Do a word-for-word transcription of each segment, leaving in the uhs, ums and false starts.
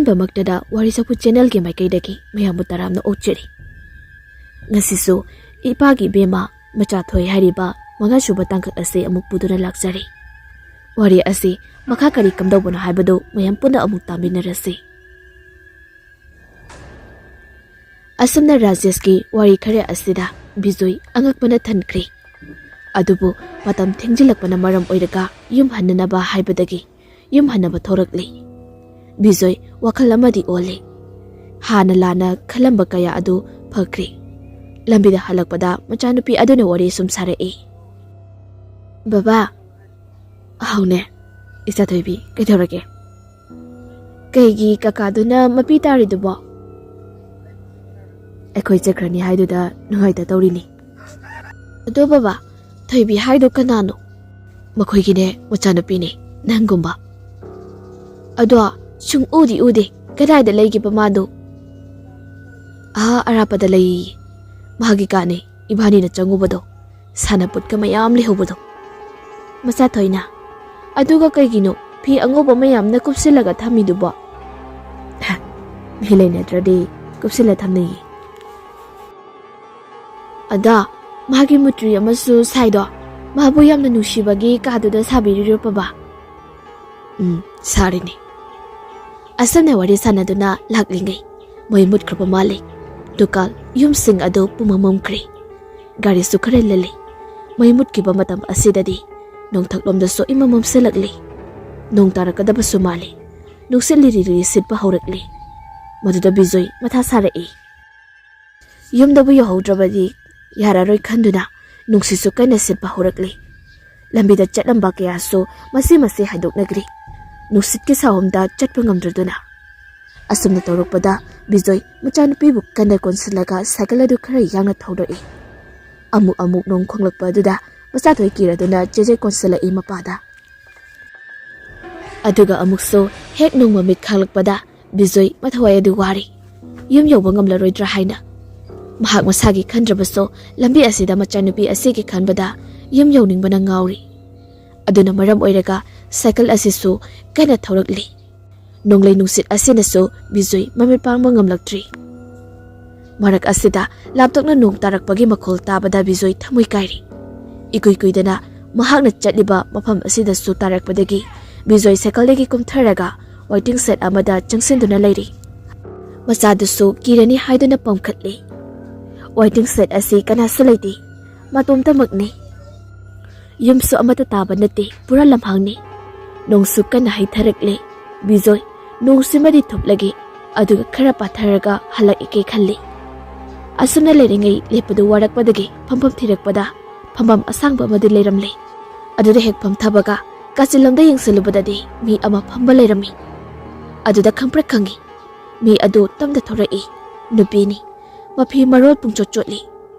ꯑꯍꯥꯟꯕꯃꯛꯇꯗ ꯋꯥꯔꯤ ꯆꯐꯨ ꯆꯦꯅꯦꯜꯒꯤ ꯃꯥꯏꯀꯩꯗꯒꯤ ꯃꯌꯥꯝꯕꯨ ꯇꯔꯥꯝꯅ ꯑꯣꯛꯆꯔꯤ꯫ ꯉꯁꯤꯁꯨ ꯏꯄꯥꯒꯤ ꯏꯕꯦꯝꯃ ꯃꯆꯥ ꯊꯣꯏ ꯍꯥꯏꯔꯤꯕ ꯃꯉꯥꯁꯨꯕ ꯇꯥꯡꯀꯛ ꯑꯁꯤ ꯑꯃꯨꯛ ꯄꯨꯗꯨꯅ ꯂꯥꯛꯆꯔꯤ꯫ ꯋꯥꯔꯤ ꯑꯁꯤ ꯃꯈꯥ ꯀꯔꯤ ꯀꯝꯗꯧꯕꯅꯣ ꯍꯥꯏꯕꯗꯨ ꯃꯌꯥꯝ ꯄꯨꯟꯅ ꯑꯃꯨꯛ ꯇꯥꯃꯤꯟꯅꯔꯁꯤ꯫ ꯑꯁꯨꯝꯅ ꯔꯥꯖꯦꯁꯀꯤ ꯋꯥꯔꯤ ꯈꯔ ꯑꯁꯤꯗ ꯕꯤꯖꯣꯏ ꯑꯉꯛꯄꯅ ꯊꯟꯈ꯭ꯔꯦ꯫ ꯑꯗꯨꯕꯨ ꯃꯇꯝ ꯊꯦꯡꯖꯤꯜꯂꯛꯄꯅ ꯃꯔꯝ ꯑꯣꯏꯔꯒ ꯌꯨꯝ ꯍꯟꯅꯅꯕ ꯍꯥꯏꯕꯗꯒꯤ ꯌꯨꯝ ꯍꯟꯅꯕ ꯊꯣꯔꯛꯂꯤ꯫ ꯕꯤꯖꯣꯏ ꯋꯥꯈꯜ ꯑꯃꯗꯤ ꯑꯣꯜꯂꯤ꯫ ꯍꯥꯟꯅ ꯂꯥꯟꯅ ꯈꯜꯂꯝꯕ ꯀꯌꯥ ꯑꯗꯨ ꯐꯈ꯭ꯔꯦ꯫ ꯂꯝꯕꯤꯗ ꯍꯜꯂꯛꯄꯗ ꯃꯆꯥꯅꯨꯄꯤ ꯑꯗꯨꯅ ꯋꯥꯔꯤ ꯁꯨꯝ ꯁꯥꯔꯛꯏ꯫ "ꯕꯕꯥ, ꯑꯍꯧꯅꯦ, ꯏꯆꯥꯊꯣꯏꯕꯤ, ꯀꯩꯗꯧꯔꯒꯦ? ꯀꯩꯒꯤ ꯀꯀꯥꯗꯨꯅ ꯃꯄꯤ ꯇꯥꯔꯤꯗꯨꯕꯣ?" "ꯑꯩꯈꯣꯏ ꯆꯠꯈ꯭ꯔꯅꯤ ꯍꯥꯏꯗꯨꯗ ꯅꯨꯡꯉꯥꯏꯇ ꯇꯧꯔꯤꯅꯤ꯫" "ꯑꯗꯣ ꯕꯕꯥ, ꯊꯣꯏꯕꯤ ꯍꯥꯏꯗꯣ ꯀꯅꯥꯅꯣ?" "ꯃꯈꯣꯏꯒꯤꯅꯦ ꯃꯆꯥꯅꯨꯄꯤꯅꯦ, ꯅꯪꯒꯨꯝꯕ꯫ ꯑꯗꯣ ꯁꯨꯡ ꯎꯗꯤ ꯎꯗꯦ, ꯀꯗꯥꯏꯗ ꯂꯩꯒꯦꯕ ꯃꯥꯗꯣ?" "ꯑꯥ ꯑꯔꯥꯞꯄꯗ ꯂꯩꯌꯦ, ꯃꯥꯒꯤ ꯀꯥꯅꯦ, ꯏꯕꯥꯅꯤꯅ ꯆꯪꯉꯨꯕꯗꯣ, ꯁꯥꯟꯅꯄꯣꯠꯀ ꯃꯌꯥꯝ ꯂꯩꯍꯧꯕꯗꯣ꯫" "ꯃꯆꯥ ꯊꯣꯏꯅ, ꯑꯗꯨꯒ ꯀꯩꯒꯤꯅꯣ ꯐꯤ ꯑꯉꯧꯕ ꯃꯌꯥꯝꯅ ꯀꯨꯞꯁꯤꯜꯂꯒ ꯊꯝꯃꯤꯗꯨꯕꯣ?" "ꯃꯤ ꯂꯩꯅꯗ꯭ꯔꯗꯤ ꯀꯨꯞꯁꯤꯜꯂ ꯊꯝꯅꯩꯌꯦ꯫ ꯑꯗꯣ ꯃꯥꯒꯤ ꯃꯨꯇ꯭ꯔꯤ ꯑꯃꯁꯨ ꯁꯥꯏꯗꯣ, ꯃꯥꯕꯨ ꯌꯥꯝꯅ ꯅꯨꯡꯁꯤꯕꯒꯤ ꯀꯥꯗꯨꯗ ꯁꯥꯕꯤꯔꯤꯔꯣ ꯕꯕꯥ?" "ꯎꯝ, ꯁꯥꯔꯤꯅꯤ꯫" ꯑꯁꯨꯝꯅ ꯋꯥꯔꯤ ꯁꯥꯟꯅꯗꯨꯅ ꯂꯥꯛꯂꯤꯉꯩ ꯃꯩ ꯃꯨꯠꯈ꯭ꯔꯕ ꯃꯥꯜꯂꯤ꯫ ꯗꯨꯀꯥꯟ, ꯌꯨꯝꯁꯤꯡ ꯑꯗꯨ ꯄꯨꯝꯃꯝ ꯃꯝꯈ꯭ꯔꯦ꯫ ꯒꯥꯔꯤꯁꯨ ꯈꯔ ꯂꯜꯂꯤ꯫ ꯃꯩ ꯃꯨꯠꯈꯤꯕ ꯃꯇꯝ ꯑꯁꯤꯗꯗꯤ ꯅꯣꯡꯊꯛꯂꯣꯝꯗꯁꯨ ꯏꯃꯝ ꯃꯝꯁꯤꯜꯂꯛꯂꯤ꯫ ꯅꯣꯡ ꯇꯥꯔꯛꯀꯗꯕꯁꯨ ꯃꯥꯜꯂꯤ꯫ ꯅꯨꯡꯁꯤꯠ ꯂꯤꯔꯤ ꯂꯤꯔꯤ ꯁꯤꯠꯄ ꯍꯧꯔꯛꯂꯤ꯫ ꯃꯗꯨꯗ ꯕꯤꯖꯣꯏ ꯃꯊꯥ ꯁꯥꯔꯛꯏ꯫ ꯌꯨꯝꯗꯕꯨ ꯌꯧꯍꯧꯗ꯭ꯔꯕꯗꯤ ꯌꯥꯔꯔꯣꯏ ꯈꯟꯗꯨꯅ ꯅꯨꯡꯁꯤꯠꯁꯨ ꯀꯟꯅ ꯁꯤꯠꯄ ꯍꯧꯔꯛꯂꯤ꯫ ꯂꯝꯕꯤꯗ ꯆꯠꯂꯝꯕ ꯀꯌꯥꯁꯨ ꯃꯁꯤ ꯃꯁꯤ ꯍꯥꯏꯗꯣꯛꯅꯈ꯭ꯔꯦ꯫ ꯅꯨꯡꯁꯤꯠꯀꯤ ꯁꯥꯍꯨꯝꯗ ꯆꯠꯄ ꯉꯝꯗ꯭ꯔꯗꯨꯅ꯫ ꯑꯁꯨꯝꯅ ꯇꯧꯔꯛꯄꯗ ꯕꯤꯖꯣꯏ ꯃꯆꯥꯅꯨꯄꯤꯕꯨ ꯀꯟꯅ ꯀꯣꯟꯁꯤꯜꯂꯒ ꯁꯥꯏꯀꯜ ꯑꯗꯨ ꯈꯔ ꯌꯥꯡꯅ ꯊꯧꯔꯛꯏ꯫ ꯑꯃꯨꯛ ꯑꯃꯨꯛ ꯅꯣꯡ ꯈꯣꯡꯂꯛꯄ ꯑꯗꯨꯗ ꯃꯆꯥꯊꯣꯏ ꯀꯤꯔꯗꯨꯅ ꯆꯦꯖꯦ ꯀꯣꯟꯁꯤꯜꯂꯛꯏ ꯃꯄꯥꯗ꯫ ꯑꯗꯨꯒ ꯑꯃꯨꯛꯁꯨ ꯍꯦꯛ ꯅꯣꯡ ꯃꯃꯤꯠ ꯈꯥꯡꯂꯛꯄꯗ ꯕꯤꯖꯣꯏ ꯃꯊꯋꯥꯏ ꯑꯗꯨ ꯋꯥꯔꯤ꯫ ꯌꯨꯝ ꯌꯧꯕ ꯉꯝꯂꯔꯣꯏꯗ꯭ꯔꯥ ꯍꯥꯏꯅ꯫ ꯃꯍꯥꯛ ꯃꯁꯥꯒꯤ ꯈꯟꯗ꯭ꯔꯕꯁꯨ ꯂꯝꯕꯤ ꯑꯁꯤꯗ ꯃꯆꯥꯅꯨꯄꯤ ꯑꯁꯤꯒꯤ ꯈꯟꯕꯗ ꯌꯨꯝ ꯌꯧꯅꯤꯡꯕꯅ ꯉꯥꯎꯔꯤ꯫ ꯑꯗꯨꯅ ꯃꯔꯝ ꯑꯣꯏꯔꯒ ꯁꯥꯏꯀꯜ ꯑꯁꯤꯁꯨ ꯀꯟꯅ ꯊꯧꯔꯛꯂꯤ꯫ ꯅꯣꯡꯂꯩ ꯅꯨꯡꯁꯤꯠ ꯑꯁꯤꯅꯁꯨ ꯕꯤꯖꯣꯏ ꯃꯃꯤꯠ ꯄꯥꯡꯕ ꯉꯝꯂꯛꯇ꯭ꯔꯤ꯫ ꯃꯔꯛ ꯑꯁꯤꯗ ꯂꯥꯞꯊꯣꯛꯅ ꯅꯣꯡ ꯇꯥꯔꯛꯄꯒꯤ ꯃꯈꯣꯜ ꯇꯥꯕꯗ ꯕꯤꯖꯣꯏ ꯊꯃꯣꯏ ꯀꯥꯏꯔꯤ꯫ ꯏꯀꯨꯏ ꯀꯨꯏꯗꯅ ꯃꯍꯥꯛꯅ ꯆꯠꯂꯤꯕ ꯃꯐꯝ ꯑꯁꯤꯗꯁꯨ ꯇꯥꯔꯛꯄꯗꯒꯤ ꯕꯤꯖꯣꯏ ꯁꯥꯏꯀꯜꯗꯒꯤ ꯀꯨꯝꯊꯔꯒ ꯋꯦꯇꯤꯡ ꯁꯦꯗ ꯑꯃꯗ ꯆꯪꯁꯤꯟꯗꯨꯅ ꯂꯩꯔꯤ꯫ ꯃꯆꯥꯗꯨꯁꯨ ꯀꯤꯔꯅꯤ ꯍꯥꯏꯗꯨꯅ ꯄꯝꯈꯠꯂꯤ꯫ ꯋꯦꯇꯤꯡ ꯁꯦꯗ ꯑꯁꯤ ꯀꯅꯥꯁꯨ ꯂꯩꯇꯦ, ꯃꯇꯣꯝꯇꯃꯛꯅꯤ꯫ ꯌꯨꯝꯁꯨ ꯑꯃꯠꯇ ꯇꯥꯕ ꯅꯠꯇꯦ, ꯄꯨꯔꯥ ꯂꯝꯍꯥꯡꯅꯤ꯫ ꯅꯣꯡꯁꯨ ꯀꯟꯅ ꯍꯩꯊꯔꯛꯂꯦ꯫ ꯕꯤꯖꯣꯏ, ꯅꯣꯡꯁꯤꯃꯗꯤ ꯊꯨꯞꯂꯒꯦ, ꯑꯗꯨꯒ ꯈꯔ ꯄꯥꯊꯔꯒ ꯍꯜꯂꯛꯑꯒꯦ ꯈꯜꯂꯤ꯫ ꯑꯁꯨꯝꯅ ꯂꯩꯔꯤꯉꯩ ꯂꯦꯞꯄꯗꯨ ꯋꯥꯔꯛꯄꯗꯒꯤ ꯐꯝꯐꯝ ꯊꯤꯔꯛꯄꯗ ꯐꯝꯐꯝ ꯑꯁꯥꯡꯕ ꯑꯃꯗꯤ ꯂꯩꯔꯝꯂꯦ꯫ ꯑꯗꯨꯗ ꯍꯦꯛ ꯐꯝꯊꯕꯒ ꯀꯥꯆꯤꯜꯂꯣꯝꯗ ꯌꯦꯡꯁꯤꯜꯂꯨꯕꯗꯗꯤ ꯃꯤ ꯑꯃ ꯐꯝꯕ ꯂꯩꯔꯝꯃꯤ꯫ ꯑꯗꯨꯗ ꯈꯪꯄ꯭ꯔꯦꯛ ꯈꯪꯉꯤ꯫ ꯃꯤ ꯑꯗꯨ ꯇꯞꯅ ꯊꯣꯔꯛꯏ꯫ ꯅꯨꯄꯤꯅꯤ꯫ ꯃꯐꯤ ꯃꯔꯣꯜ ꯄꯨꯡꯆꯣꯠ ꯆꯣꯠꯂꯤ꯫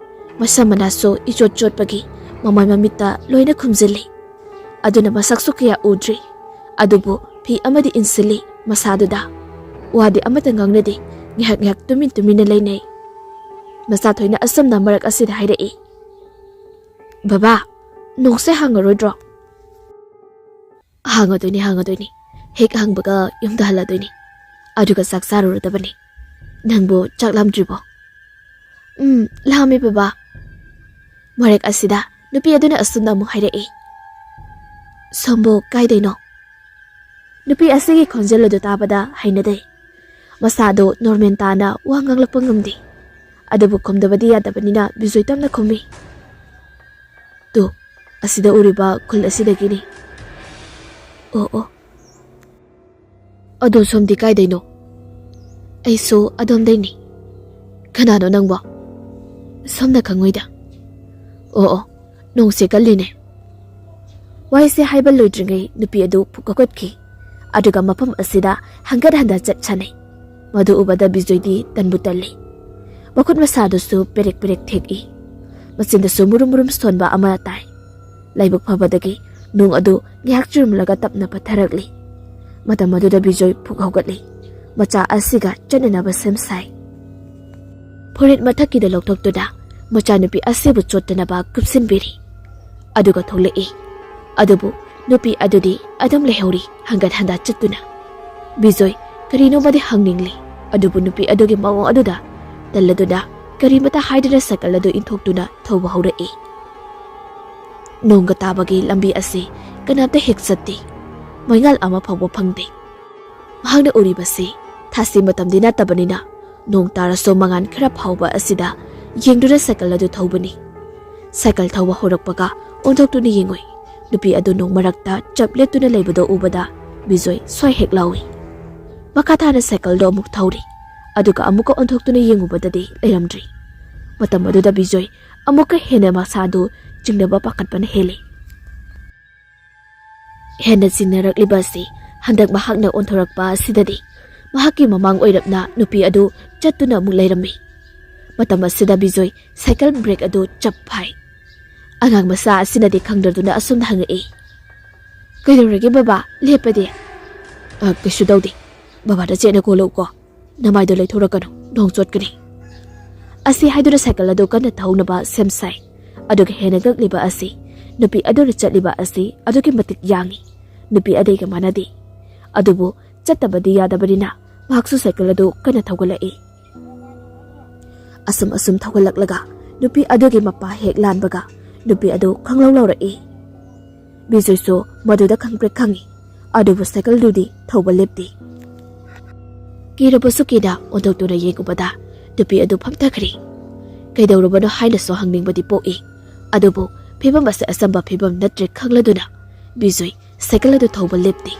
ꯃꯁꯝ ꯃꯅꯥꯁꯨ ꯏꯆꯣꯠ ꯆꯣꯠꯄꯒꯤ ꯃꯃꯥꯏ ꯃꯃꯤꯠꯇ ꯂꯣꯏꯅ ꯈꯨꯝꯖꯤꯜꯂꯤ꯫ ꯑꯗꯨꯅ ꯃꯁꯛꯁꯨ ꯀꯌꯥ ꯎꯗ꯭ꯔꯤ꯫ ꯑꯗꯨꯕꯨ ꯐꯤ ꯑꯃꯗꯤ ꯏꯟꯁꯤꯜꯂꯤ ꯃꯁꯥꯗꯨꯗ꯫ ꯋꯥꯗꯤ ꯑꯃꯠꯇ ꯉꯥꯡꯅꯗꯦ꯫ ꯉꯥꯏꯍꯥꯛ ꯉꯥꯏꯍꯥꯛ ꯇꯨꯃꯤꯟ ꯇꯨꯃꯤꯟꯅ ꯂꯩꯅꯩ꯫ ꯃꯆꯥꯊꯣꯏꯅ ꯑꯁꯨꯝꯅ ꯃꯔꯛ ꯑꯁꯤꯗ ꯍꯥꯏꯔꯛꯏ, "ꯕꯕꯥ, ꯅꯣꯡꯁꯦ ꯍꯥꯡꯉꯔꯣꯏꯗ꯭ꯔꯣ?" "ꯍꯥꯡꯉꯗꯣꯏꯅꯤ, ꯍꯥꯡꯉꯗꯣꯏꯅꯤ꯫ ꯍꯦꯛ ꯍꯥꯡꯕꯒ ꯌꯨꯝꯗ ꯍꯜꯂꯗꯣꯏꯅꯤ꯫ ꯑꯗꯨꯒ ꯆꯥꯛ ꯆꯥꯔꯨꯔꯗꯕꯅꯤ꯫ ꯅꯪꯕꯨ ꯆꯥꯛ ꯂꯥꯝꯗ꯭ꯔꯤꯕꯣ?" "ꯎꯝ, ꯂꯥꯝꯃꯦ ꯕꯕꯥ꯫" ꯃꯔꯛ ꯑꯁꯤꯗ ꯅꯨꯄꯤ ꯑꯗꯨꯅ ꯑꯁꯨꯝꯅ ꯑꯃꯨꯛ ꯍꯥꯏꯔꯛꯏ, "ꯁꯣꯝꯕꯨ ꯀꯥꯏꯗꯩꯅꯣ?" ꯅꯨꯄꯤ ꯑꯁꯤꯒꯤ ꯈꯣꯟꯖꯦꯜ ꯑꯗꯨ ꯇꯥꯕꯗ ꯍꯩꯅꯗꯦ꯫ ꯃꯁꯥꯗꯣ ꯅꯣꯔꯃꯦꯜ ꯇꯥꯅ ꯋꯥ ꯉꯥꯡꯂꯛꯄ ꯉꯝꯗꯦ꯫ ꯑꯗꯨꯕꯨ ꯈꯨꯝꯗꯕꯗꯤ ꯌꯥꯗꯕꯅꯤꯅ ꯕꯤꯖꯣꯏ ꯇꯞꯅ ꯈꯨꯝꯃꯤ, "ꯇꯨ, ꯑꯁꯤꯗ ꯎꯔꯤꯕ ꯈꯨꯜ ꯑꯁꯤꯗꯒꯤꯅꯤ꯫" "ꯑꯣ, ꯑꯣ꯫ ꯑꯗꯣ ꯁꯣꯝꯗꯤ ꯀꯥꯏꯗꯩꯅꯣ?" "ꯑꯩꯁꯨ ꯑꯗꯣꯝꯗꯩꯅꯤ꯫" "ꯀꯅꯥꯅꯣ ꯅꯪꯕꯣ?" "ꯁꯣꯝꯅ ꯈꯪꯉꯣꯏꯗ꯫" "ꯑꯣ, ꯑꯣ, ꯅꯣꯡꯁꯦ ꯀꯜꯂꯤꯅꯦ꯫" ꯋꯥꯍꯩꯁꯦ ꯍꯥꯏꯕ ꯂꯣꯏꯗ꯭ꯔꯤꯉꯩ ꯅꯨꯄꯤ ꯑꯗꯨ ꯐꯨꯛ ꯍꯧꯒꯠꯈꯤ꯫ ꯑꯗꯨꯒ ꯃꯐꯝ ꯑꯁꯤꯗ ꯍꯪꯒꯠ ꯍꯟꯗ ꯆꯠ ꯁꯥꯟꯅꯩ꯫ ꯃꯗꯨ ꯎꯕꯗ ꯕꯤꯖꯣꯏꯗꯤ ꯇꯟꯕꯨ ꯇꯜꯂꯤ꯫ ꯃꯈꯨꯠ ꯃꯁꯥꯗꯨꯁꯨ ꯄꯦꯔꯦꯛ ꯄꯦꯔꯦꯛ ꯊꯦꯛꯏ꯫ ꯃꯆꯤꯟꯗꯁꯨ ꯃꯨꯔꯨꯝ ꯃꯨꯔꯨꯝ ꯁꯣꯟꯕ ꯑꯃ ꯇꯥꯏ꯫ ꯂꯥꯏꯕꯛ ꯐꯕꯗꯒꯤ ꯅꯣꯡ ꯑꯗꯨ ꯉꯥꯏꯍꯥꯛ ꯆꯨꯔꯝꯂꯒ ꯇꯞꯅ ꯄꯠꯊꯔꯛꯂꯤ꯫ ꯃꯇꯝ ꯑꯗꯨꯗ ꯕꯤꯖꯣꯏ ꯐꯨꯛ ꯍꯧꯒꯠꯂꯤ꯫ ꯃꯆꯥ ꯑꯁꯤꯒ ꯆꯠꯅꯅꯕ ꯁꯦꯝ ꯁꯥꯏ꯫ ꯐꯨꯔꯤꯠ ꯃꯊꯛꯀꯤꯗ ꯂꯧꯊꯣꯛꯇꯨꯅ ꯃꯆꯥꯅꯨꯄꯤ ꯑꯁꯤꯕꯨ ꯆꯣꯠꯇꯅꯕ ꯀꯨꯞꯁꯤꯟꯕꯤꯔꯤ꯫ ꯑꯗꯨꯒ ꯊꯣꯛꯂꯛꯏ꯫ ꯑꯗꯨꯕꯨ ꯅꯨꯄꯤ ꯑꯗꯨꯗꯤ ꯑꯗꯨꯝ ꯂꯩꯍꯧꯔꯤ, ꯍꯪꯒꯠ ꯍꯟꯗ ꯆꯠꯇꯨꯅ꯫ ꯕꯤꯖꯣꯏ ꯀꯔꯤꯅꯣꯃꯗꯤ ꯍꯪꯅꯤꯡꯂꯤ, ꯑꯗꯨꯕꯨ ꯅꯨꯄꯤ ꯑꯗꯨꯒꯤ ꯃꯑꯣꯡ ꯑꯗꯨꯗ ꯇꯜꯂꯗꯨꯅ ꯀꯔꯤꯃꯇ ꯍꯥꯏꯗꯅ ꯁꯥꯏꯀꯜ ꯑꯗꯨ ꯏꯟꯊꯣꯛꯇꯨꯅ ꯊꯧꯕ ꯍꯧꯔꯛꯏ꯫ ꯅꯣꯡꯒ ꯇꯥꯕꯒꯤ ꯂꯝꯕꯤ ꯑꯁꯤ ꯀꯅꯥꯝꯇ ꯍꯦꯛ ꯆꯠꯇꯦ꯫ ꯃꯩꯉꯥꯜ ꯑꯃ ꯐꯥꯎꯕ ꯐꯪꯗꯦ꯫ ꯃꯍꯥꯛꯅ ꯎꯔꯤꯕꯁꯤ ꯊꯥꯁꯤ ꯃꯇꯝꯗꯤ ꯅꯠꯇꯕꯅꯤꯅ ꯅꯣꯡ ꯇꯥꯔꯁꯨ ꯃꯉꯥꯜ ꯈꯔ ꯐꯥꯎꯕ ꯑꯁꯤꯗ ꯌꯦꯡꯗꯨꯅ ꯁꯥꯏꯀꯜ ꯑꯗꯨ ꯊꯧꯕꯅꯤ꯫ ꯁꯥꯏꯀꯜ ꯊꯧꯕ ꯍꯧꯔꯛꯄꯒ ꯑꯣꯟꯊꯣꯛꯇꯨꯅ ꯌꯦꯡꯉꯨꯏ꯫ ꯅꯨꯄꯤ ꯑꯗꯨ ꯅꯣꯡ ꯃꯔꯛꯇ ꯆꯞ ꯂꯦꯞꯇꯨꯅ ꯂꯩꯕꯗꯨ ꯎꯕꯗ ꯕꯤꯖꯣꯏ ꯁ꯭ꯋꯥꯏ ꯍꯦꯛ ꯂꯥꯎꯏ꯫ ꯃꯈꯥ ꯇꯥꯅ ꯁꯥꯏꯀꯜꯗꯣ ꯑꯃꯨꯛ ꯊꯧꯔꯤ꯫ ꯑꯗꯨꯒ ꯑꯃꯨꯛꯀ ꯑꯣꯟꯊꯣꯛꯇꯨꯅ ꯌꯦꯡꯉꯨꯕꯗꯗꯤ ꯂꯩꯔꯝꯗ꯭ꯔꯤ꯫ ꯃꯇꯝ ꯑꯗꯨꯗ ꯕꯤꯖꯣꯏ ꯑꯃꯨꯛꯀ ꯍꯦꯟꯅ ꯃꯁꯥꯗꯨ ꯆꯤꯡꯅꯕ ꯄꯥꯈꯠꯄꯅ ꯍꯦꯜꯂꯤ꯫ ꯍꯦꯟꯅ ꯆꯤꯡꯅꯔꯛꯂꯤꯕ ꯑꯁꯤ ꯍꯟꯗꯛ ꯃꯍꯥꯛꯅ ꯑꯣꯟꯊꯣꯔꯛꯄ ꯑꯁꯤꯗꯗꯤ ꯃꯍꯥꯛꯀꯤ ꯃꯃꯥꯡ ꯑꯣꯏꯔꯞꯅ ꯅꯨꯄꯤ ꯑꯗꯨ ꯆꯠꯇꯨꯅ ꯑꯃꯨꯛ ꯂꯩꯔꯝꯃꯤ꯫ ꯃꯇꯝ ꯑꯁꯤꯗ ꯕꯤꯖꯣꯏ ꯁꯥꯏꯀꯜ ꯕ꯭ꯔꯦꯛ ꯑꯗꯨ ꯆꯞ ꯐꯥꯏ꯫ ꯑꯉꯥꯡ ꯃꯆꯥ ꯑꯁꯤꯅꯗꯤ ꯈꯪꯗ꯭ꯔꯗꯨꯅ ꯑꯁꯨꯝꯅ ꯍꯪꯉꯛꯏ, "ꯀꯩꯗꯧꯔꯒꯦ ꯕꯕꯥ, ꯂꯦꯞꯄꯗꯤ?" "ꯑ, ꯀꯩꯁꯨ ꯇꯧꯗꯦ꯫ ꯕꯕꯥꯗ ꯆꯦꯠꯅ ꯀꯣꯜꯂꯛꯎꯀꯣ꯫ ꯅꯃꯥꯏꯗꯣ ꯂꯩꯊꯣꯔꯛꯀꯅꯨ, ꯅꯣꯡ ꯆꯣꯠꯀꯅꯤ"꯫ ꯑꯁꯤ ꯍꯥꯏꯗꯨꯅ ꯁꯥꯏꯀꯜ ꯑꯗꯨ ꯀꯟꯅ ꯊꯧꯅꯕ ꯁꯦꯝ ꯁꯥꯏ꯫ ꯑꯗꯨꯒ ꯍꯦꯟꯅ ꯉꯛꯂꯤꯕ ꯑꯁꯤ ꯅꯨꯄꯤ ꯑꯗꯨꯅ ꯆꯠꯂꯤꯕ ꯑꯁꯤ ꯑꯗꯨꯛꯀꯤ ꯃꯇꯤꯛ ꯌꯥꯡꯏ꯫ ꯅꯨꯄꯤ ꯑꯗꯩꯒ ꯃꯥꯟꯅꯗꯦ꯫ ꯑꯗꯨꯕꯨ ꯆꯠꯇꯕꯗꯤ ꯌꯥꯗꯕꯅꯤꯅ ꯃꯍꯥꯛꯁꯨ ꯁꯥꯏꯀꯜ ꯑꯗꯨ ꯀꯟꯅ ꯊꯧꯒꯠꯂꯛꯏ꯫ ꯑꯁꯨꯝ ꯑꯁꯨꯝ ꯊꯧꯒꯠꯂꯛꯂꯒ ꯅꯨꯄꯤ ꯑꯗꯨꯒꯤ ꯃꯄꯥ ꯍꯦꯛ ꯂꯥꯟꯕꯒ ꯅꯨꯄꯤ ꯑꯗꯨ ꯈꯪꯂꯧ ꯂꯧꯔꯛꯏ꯫ ꯕꯤꯖꯣꯏꯁꯨ ꯃꯗꯨꯗ ꯈꯪꯄ꯭ꯔꯦꯛ ꯈꯪꯏ, ꯑꯗꯨꯕꯨ ꯁꯥꯏꯀꯜꯗꯨꯗꯤ ꯊꯧꯕ ꯂꯦꯞꯇꯦ꯫ ꯀꯤꯔꯕꯁꯨ ꯀꯤꯅ ꯑꯣꯟꯊꯣꯛꯇꯨꯅ ꯌꯦꯡꯉꯨꯕꯗ ꯅꯨꯄꯤ ꯑꯗꯨ ꯐꯝꯊꯈ꯭ꯔꯦ꯫ ꯀꯩꯗꯧꯔꯕꯅꯣ ꯍꯥꯏꯅꯁꯨ ꯍꯪꯅꯤꯡꯕꯗꯤ ꯄꯣꯛꯏ, ꯑꯗꯨꯕꯨ ꯐꯤꯕꯝ ꯑꯁꯤ ꯑꯆꯝꯕ ꯐꯤꯕꯝ ꯅꯠꯇ꯭ꯔꯦ ꯈꯪꯂꯗꯨꯅ ꯕꯤꯖꯣꯏ ꯁꯥꯏꯀꯜ ꯑꯗꯨ ꯊꯧꯕ ꯂꯦꯞꯇꯦ꯫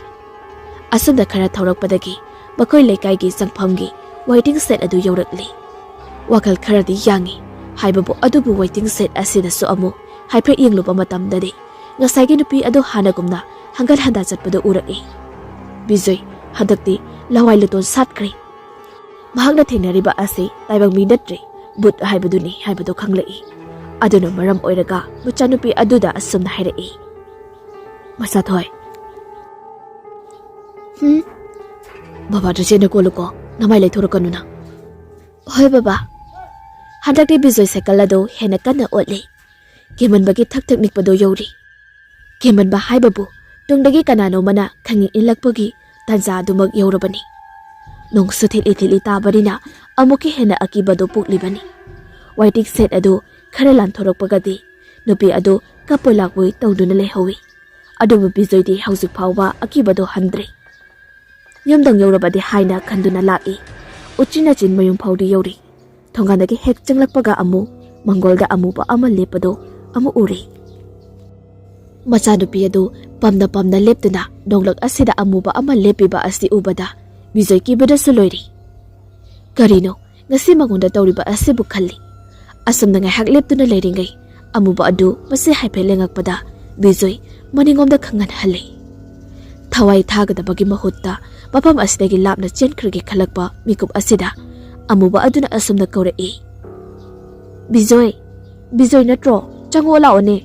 ꯑꯁꯨꯝꯅ ꯈꯔ ꯊꯧꯔꯛꯄꯗꯒꯤ ꯃꯈꯣꯏ ꯂꯩꯀꯥꯏꯒꯤ ꯆꯪꯐꯝꯒꯤ ꯋꯦꯇꯤꯡ ꯁꯦꯗ ꯑꯗꯨ ꯌꯧꯔꯛꯂꯤ꯫ ꯋꯥꯈꯜ ꯈꯔꯗꯤ ꯌꯥꯡꯏ ꯍꯥꯏꯕꯕꯨ, ꯑꯗꯨꯕꯨ ꯋꯦꯇꯤꯡ ꯁꯦꯗ ꯑꯁꯤꯗꯁꯨ ꯑꯃꯨꯛ ꯍꯥꯏꯐꯦꯠ ꯌꯦꯡꯂꯨꯕ ꯃꯇꯝꯗꯗꯤ ꯉꯁꯥꯏꯒꯤ ꯅꯨꯄꯤ ꯑꯗꯨ ꯍꯥꯟꯅꯒꯨꯝꯅ ꯍꯪꯒꯠ ꯍꯟꯗꯥ ꯆꯠꯄꯗꯨ ꯎꯔꯛꯏ꯫ ꯕꯤꯖꯣꯏ ꯍꯟꯗꯛꯇꯤ ꯂꯋꯥꯏ ꯂꯨꯇꯣꯟ ꯁꯥꯠꯈ꯭ꯔꯦ꯫ ꯃꯍꯥꯛꯅ ꯊꯦꯡꯅꯔꯤꯕ ꯑꯁꯤ ꯇꯥꯏꯕꯪ ꯃꯤ ꯅꯠꯇ꯭ꯔꯦ, ꯚꯨꯠ ꯍꯥꯏꯕꯗꯨꯅꯤ ꯍꯥꯏꯕꯗꯨ ꯈꯪꯂꯛꯏ꯫ ꯑꯗꯨꯅ ꯃꯔꯝ ꯑꯣꯏꯔꯒ ꯃꯆꯥꯅꯨꯄꯤ ꯑꯗꯨꯗ ꯑꯁꯨꯝꯅ ꯍꯥꯏꯔꯛꯏ, "ꯃꯆꯥꯊꯣꯏ, ꯍꯨꯝ? ꯕꯕꯥꯗ ꯆꯦꯠꯅ ꯀꯣꯜꯂꯨꯀꯣ, ꯅꯃꯥꯏ ꯂꯩꯊꯣꯔꯛꯀꯅꯨ ꯅꯪ"꯫ "ꯍꯣꯏ ꯕꯕꯥ"꯫ ꯍꯟꯗꯛꯇꯤ ꯕꯤꯖꯣꯏ ꯁꯥꯏꯀꯜ ꯑꯗꯨ ꯍꯦꯟꯅ ꯀꯟꯅ ꯑꯣꯠꯂꯤ꯫ ꯀꯤꯃꯟꯕꯒꯤ ꯊꯛ ꯊꯛ ꯅꯤꯛꯄꯗꯨ ꯌꯧꯔꯤ꯫ ꯀꯤꯃꯟꯕ ꯍꯥꯏꯕꯕꯨ ꯇꯨꯡꯗꯒꯤ ꯀꯅꯥꯅꯣꯃꯅ ꯈꯪꯏ ꯏꯜꯂꯛꯄꯒꯤ ꯇꯥꯟꯖꯥ ꯑꯗꯨꯃꯛ ꯌꯧꯔꯕꯅꯤ꯫ ꯅꯣꯡꯁꯨ ꯊꯤꯠꯂꯤ ꯊꯤꯠꯂꯤ ꯇꯥꯕꯅꯤꯅ ꯑꯃꯨꯛꯀ ꯍꯦꯟꯅ ꯑꯀꯤꯕꯗꯨ ꯄꯣꯛꯂꯤꯕꯅꯤ꯫ ꯋꯥꯏꯇꯤꯛ ꯁꯦꯠ ꯑꯗꯨ ꯈꯔ ꯂꯥꯟꯊꯣꯔꯛꯄꯒꯗꯤ ꯅꯨꯄꯤ ꯑꯗꯨ ꯀꯞꯄꯣꯏ ꯂꯥꯛꯄꯣꯏ ꯇꯧꯗꯨꯅ ꯂꯩꯍꯧꯏ꯫ ꯑꯗꯨꯕꯨ ꯕꯤꯖꯣꯏꯗꯤ ꯍꯧꯖꯤꯛ ꯐꯥꯎꯕ ꯑꯀꯤꯕꯗꯨ ꯍꯟꯗ꯭ꯔꯤ꯫ ꯌꯨꯝꯗꯪ ꯌꯧꯔꯕꯗꯤ ꯍꯥꯏꯅ ꯈꯟꯗꯨꯅ ꯂꯥꯛꯏ꯫ ꯎꯆꯤꯟ ꯅꯥꯆꯤꯟ ꯃꯌꯨꯝ ꯐꯥꯎꯗꯤ ꯌꯧꯔꯤ꯫ ꯊꯣꯡꯒꯥꯟꯗꯒꯤ ꯍꯦꯛ ꯆꯪꯂꯛꯄꯒ ꯑꯃꯨꯛ ꯃꯪꯒꯣꯜꯗ ꯑꯃꯨꯕ ꯑꯃ ꯂꯦꯞꯄꯗꯨ ꯑꯃꯨꯛ ꯎꯔꯦ꯫ ꯃꯆꯥꯅꯨꯄꯤ ꯑꯗꯨ ꯄꯝꯅ ꯄꯝꯅ ꯂꯦꯞꯇꯨꯅ ꯅꯣꯡꯂꯛ ꯑꯁꯤꯗ ꯑꯃꯨꯕ ꯑꯃ ꯂꯦꯞꯄꯤꯕ ꯑꯁꯤ ꯎꯕꯗ ꯕꯤꯖꯣꯏ ꯀꯤꯕꯗꯁꯨ ꯂꯣꯏꯔꯦ꯫ ꯀꯔꯤꯅꯣ ꯉꯁꯤ ꯃꯉꯣꯟꯗ ꯇꯧꯔꯤꯕ ꯑꯁꯤꯕꯨ ꯈꯜꯂꯤ꯫ ꯑꯁꯨꯝꯅ ꯉꯥꯏꯍꯥꯛ ꯂꯦꯞꯇꯨꯅ ꯂꯩꯔꯤꯉꯩ ꯑꯃꯨꯕ ꯑꯗꯨ ꯃꯁꯤ ꯍꯥꯏꯐꯦꯠ ꯂꯦꯡꯉꯛꯄꯗ ꯕꯤꯖꯣꯏ ꯃꯅꯤꯡꯂꯣꯝꯗ ꯈꯪꯍꯟꯍꯜꯂꯤ꯫ ꯊꯋꯥꯏ ꯊꯥꯒꯗꯕꯒꯤ ꯃꯍꯨꯠꯇ ꯃꯐꯝ ꯑꯁꯤꯗꯒꯤ ꯂꯥꯞꯅ ꯆꯦꯟꯈ꯭ꯔꯒꯦ ꯈꯜꯂꯛꯄ ꯃꯤꯀꯨꯞ ꯑꯁꯤꯗ ꯑꯃꯨꯕ ꯑꯗꯨꯅ ꯑꯁꯨꯝꯅ ꯀꯧꯔꯛꯏ, "ꯕꯤꯖꯣꯏ, ꯕꯤꯖꯣꯏ ꯅꯠꯇ꯭ꯔꯣ? ꯆꯪꯉꯛꯑꯣ ꯂꯥꯛꯑꯣꯅꯦ꯫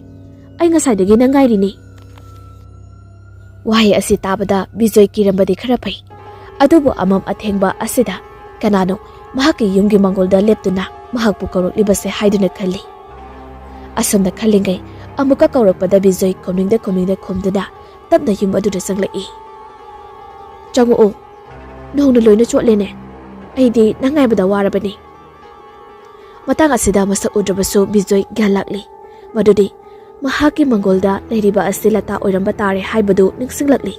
ꯑꯩ ꯉꯁꯥꯏꯗꯒꯤ ꯅꯪ ꯉꯥꯏꯔꯤꯅꯦ꯫" ꯋꯥꯍꯩ ꯑꯁꯤ ꯇꯥꯕꯗ ꯕꯤꯖꯣꯏ ꯀꯤꯔꯝꯕꯗꯤ ꯈꯔ ꯐꯩ, ꯑꯗꯨꯕꯨ ꯑꯃꯝ ꯑꯊꯦꯡꯕ ꯑꯁꯤꯗ ꯀꯅꯥꯅꯣ ꯃꯍꯥꯛꯀꯤ ꯌꯨꯝꯒꯤ ꯃꯪꯒꯣꯜꯗ ꯂꯦꯞꯇꯨꯅ ꯃꯍꯥꯛꯄꯨ ꯀꯧꯔꯛꯂꯤꯕꯁꯦ ꯍꯥꯏꯗꯨꯅ ꯈꯜꯂꯤ꯫ ꯑꯁꯨꯝꯅ ꯈꯜꯂꯤꯉꯩ ꯑꯃꯨꯛꯀ ꯀꯧꯔꯛꯄꯗ ꯕꯤꯖꯣꯏ ꯈꯨꯝꯅꯤꯡꯗ ꯈꯨꯝꯅꯤꯡꯗ ꯈꯨꯝꯗꯨꯅ ꯇꯞꯅ ꯌꯨꯝ ꯑꯗꯨꯗ ꯆꯪꯂꯛꯏ꯫ "ꯆꯪꯉꯛꯑꯣ, ꯅꯣꯡꯅ ꯂꯣꯏꯅ ꯆꯣꯠꯂꯦꯅꯦ꯫ ꯑꯩꯗꯤ ꯅꯪ ꯉꯥꯏꯕꯗ ꯋꯥꯔꯕꯅꯤ꯫" ꯃꯇꯥꯡ ꯑꯁꯤꯗ ꯃꯁꯛ ꯎꯗ꯭ꯔꯕꯁꯨ ꯕꯤꯖꯣꯏ ꯒ꯭ꯌꯥꯟ ꯂꯥꯛꯂꯤ꯫ ꯃꯗꯨꯗꯤ ꯃꯍꯥꯛꯀꯤ ꯃꯪꯒꯣꯜꯗ ꯂꯩꯔꯤꯕ ꯑꯁꯤ ꯂꯇꯥ ꯑꯣꯏꯔꯝꯕ ꯇꯥꯔꯦ ꯍꯥꯏꯕꯗꯨ ꯅꯤꯡꯁꯤꯡꯂꯛꯂꯤ꯫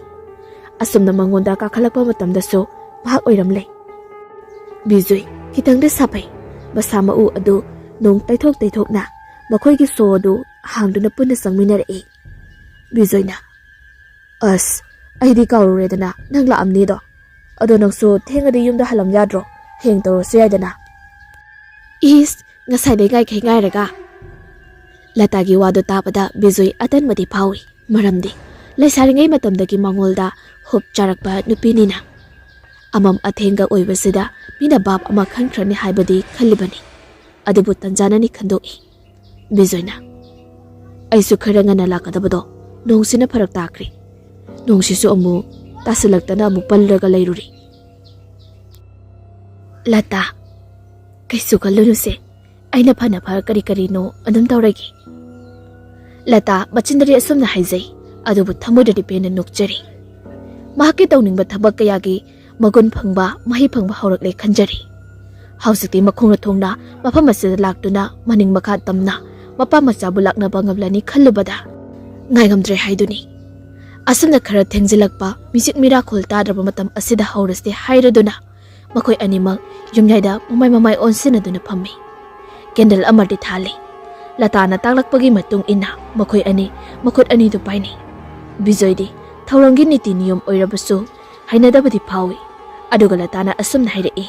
ꯑꯁꯨꯝꯅ ꯃꯉꯣꯟꯗ ꯀꯥꯈꯠꯂꯛꯄ ꯃꯇꯝꯗꯁꯨ ꯃꯍꯥꯛ ꯑꯣꯏꯔꯝꯂꯦ꯫ ꯕꯤꯖꯣꯏ ꯈꯤꯇꯪꯗꯤ ꯁꯥꯐꯩ꯫ ꯃꯁꯥ ꯃꯎ ꯑꯗꯨ ꯅꯣꯡ ꯇꯩꯊꯣꯛ ꯇꯩꯊꯣꯛꯅ ꯃꯈꯣꯏꯒꯤ ꯁꯣ ꯑꯗꯨ ꯍꯥꯡꯗꯨꯅ ꯄꯨꯟꯅ ꯆꯪꯃꯤꯟꯅꯔꯛꯏ꯫ ꯕꯤꯖꯣꯏꯅ, "ꯑꯁ, ꯑꯩꯗꯤ ꯀꯥꯎꯔꯨꯔꯦꯗꯅ ꯅꯪ ꯂꯥꯛꯑꯝꯅꯤꯗꯣ꯫ ꯑꯗꯣ ꯅꯪꯁꯨ ꯊꯦꯡꯉꯗꯤ ꯌꯨꯝꯗ ꯍꯜꯂꯝ ꯌꯥꯗ꯭ꯔꯣ? ꯍꯌꯦꯡ ꯇꯧꯔꯁꯨ ꯌꯥꯏꯗꯅ꯫" "ꯏꯁ, ꯉꯁꯥꯏꯗꯩ ꯉꯥꯏꯈꯩ ꯉꯥꯏꯔꯒ?" ꯂꯇꯥꯒꯤ ꯋꯥꯗꯨ ꯇꯥꯕꯗ ꯕꯤꯖꯣꯏ ꯑꯇꯟꯕꯗꯤ ꯐꯥꯎꯏ꯫ ꯃꯔꯝꯗꯤ ꯂꯩꯁꯥꯔꯤꯉꯩ ꯃꯇꯝꯗꯒꯤ ꯃꯉꯣꯟꯗ ꯍꯨꯞ ꯆꯥꯔꯛꯄ ꯅꯨꯄꯤꯅꯤꯅ꯫ ꯑꯃꯝ ꯑꯊꯦꯡꯒ ꯑꯣꯏꯕꯁꯤꯗ ꯃꯤꯅ ꯚꯥꯞ ꯑꯃ ꯈꯟꯈ꯭ꯔꯅꯤ ꯍꯥꯏꯕꯗꯤ ꯈꯜꯂꯤꯕꯅꯤ꯫ ꯑꯗꯨꯕꯨ ꯇꯟꯖꯥꯅꯅꯤ ꯈꯟꯗꯣꯛꯏ꯫ ꯕꯤꯖꯣꯏꯅ, "ꯑꯩꯁꯨ ꯈꯔ ꯉꯟꯅ ꯂꯥꯛꯀꯗꯕꯗꯣ ꯅꯣꯡꯁꯤꯅ ꯐꯔꯛ ꯇꯥꯈ꯭ꯔꯦ꯫ ꯅꯣꯡꯁꯤꯁꯨ ꯑꯃꯨꯛ ꯇꯥꯁꯤꯜꯂꯛꯇꯅ ꯑꯃꯨꯛ ꯄꯜꯂꯒ ꯂꯩꯔꯨꯔꯤ꯫" "ꯂꯇꯥ, ꯀꯩꯁꯨ ꯈꯜꯂꯨꯅꯨꯁꯦ꯫ ꯑꯩꯅ ꯐꯅ ꯐ ꯀꯔꯤ ꯀꯔꯤꯅꯣ ꯑꯗꯨꯝ ꯇꯧꯔꯒꯦ꯫" ꯂꯇꯥ ꯃꯆꯤꯟꯗꯗꯤ ꯑꯁꯨꯝꯅ ꯍꯥꯏꯖꯩ, ꯑꯗꯨꯕꯨ ꯊꯃꯣꯏꯗꯗꯤ ꯄꯦꯟꯅ ꯅꯣꯛꯆꯔꯤ꯫ ꯃꯍꯥꯛꯀꯤ ꯇꯧꯅꯤꯡꯕ ꯊꯕꯛ ꯀꯌꯥꯒꯤ ꯃꯒꯨꯟ ꯐꯪꯕ, ꯃꯍꯩ ꯐꯪꯕ ꯍꯧꯔꯛꯂꯦ ꯈꯟꯖꯔꯤ꯫ ꯍꯧꯖꯤꯛꯇꯤ ꯃꯈꯣꯡꯅ ꯊꯣꯡꯅ ꯃꯐꯝ ꯑꯁꯤꯗ ꯂꯥꯛꯇꯨꯅ ꯃꯅꯤꯡ ꯃꯈꯥ ꯇꯝꯅ ꯃꯄꯥ ꯃꯆꯥꯕꯨ ꯂꯥꯛꯅꯕ ꯉꯝꯂꯅꯤ ꯈꯜꯂꯨꯕꯗ ꯉꯥꯏꯉꯝꯗ꯭ꯔꯦ ꯍꯥꯏꯗꯨꯅꯤ꯫ ꯑꯁꯨꯝꯅ ꯈꯔ ꯊꯦꯡꯖꯤꯜꯂꯛꯄ, ꯃꯤꯆꯤꯛ ꯃꯤꯔꯥꯈꯣꯜ ꯇꯥꯗ꯭ꯔꯕ ꯃꯇꯝ ꯑꯁꯤꯗ ꯍꯧꯔꯁꯦ ꯍꯥꯏꯔꯗꯨꯅ ꯃꯈꯣꯏ ꯑꯅꯤꯃꯛ ꯌꯨꯝꯌꯥꯏꯗ ꯃꯃꯥꯏ ꯃꯃꯥꯏ ꯑꯣꯟꯁꯤꯟꯅꯗꯨꯅ ꯐꯝꯃꯤ꯫ ꯀꯦꯟꯗꯜ ꯑꯃꯗꯤ ꯊꯥꯜꯂꯤ꯫ ꯂꯇꯥꯅ ꯇꯥꯛꯂꯛꯄꯒꯤ ꯃꯇꯨꯡ ꯏꯟꯅ ꯃꯈꯣꯏ ꯑꯅꯤ ꯃꯈꯨꯠ ꯑꯅꯤꯗꯨ ꯄꯥꯏꯅꯩ꯫ ꯕꯤꯖꯣꯏꯗꯤ ꯊꯧꯔꯝꯒꯤ ꯅꯤꯇꯤ ꯅꯤꯌꯣꯝ ꯑꯣꯏꯔꯕꯁꯨ ꯍꯩꯅꯗꯕꯗꯤ ꯐꯥꯎꯏ꯫ ꯑꯗꯨꯒ ꯂꯇꯥꯅ ꯑꯁꯨꯝꯅ ꯍꯥꯏꯔꯛꯏ꯫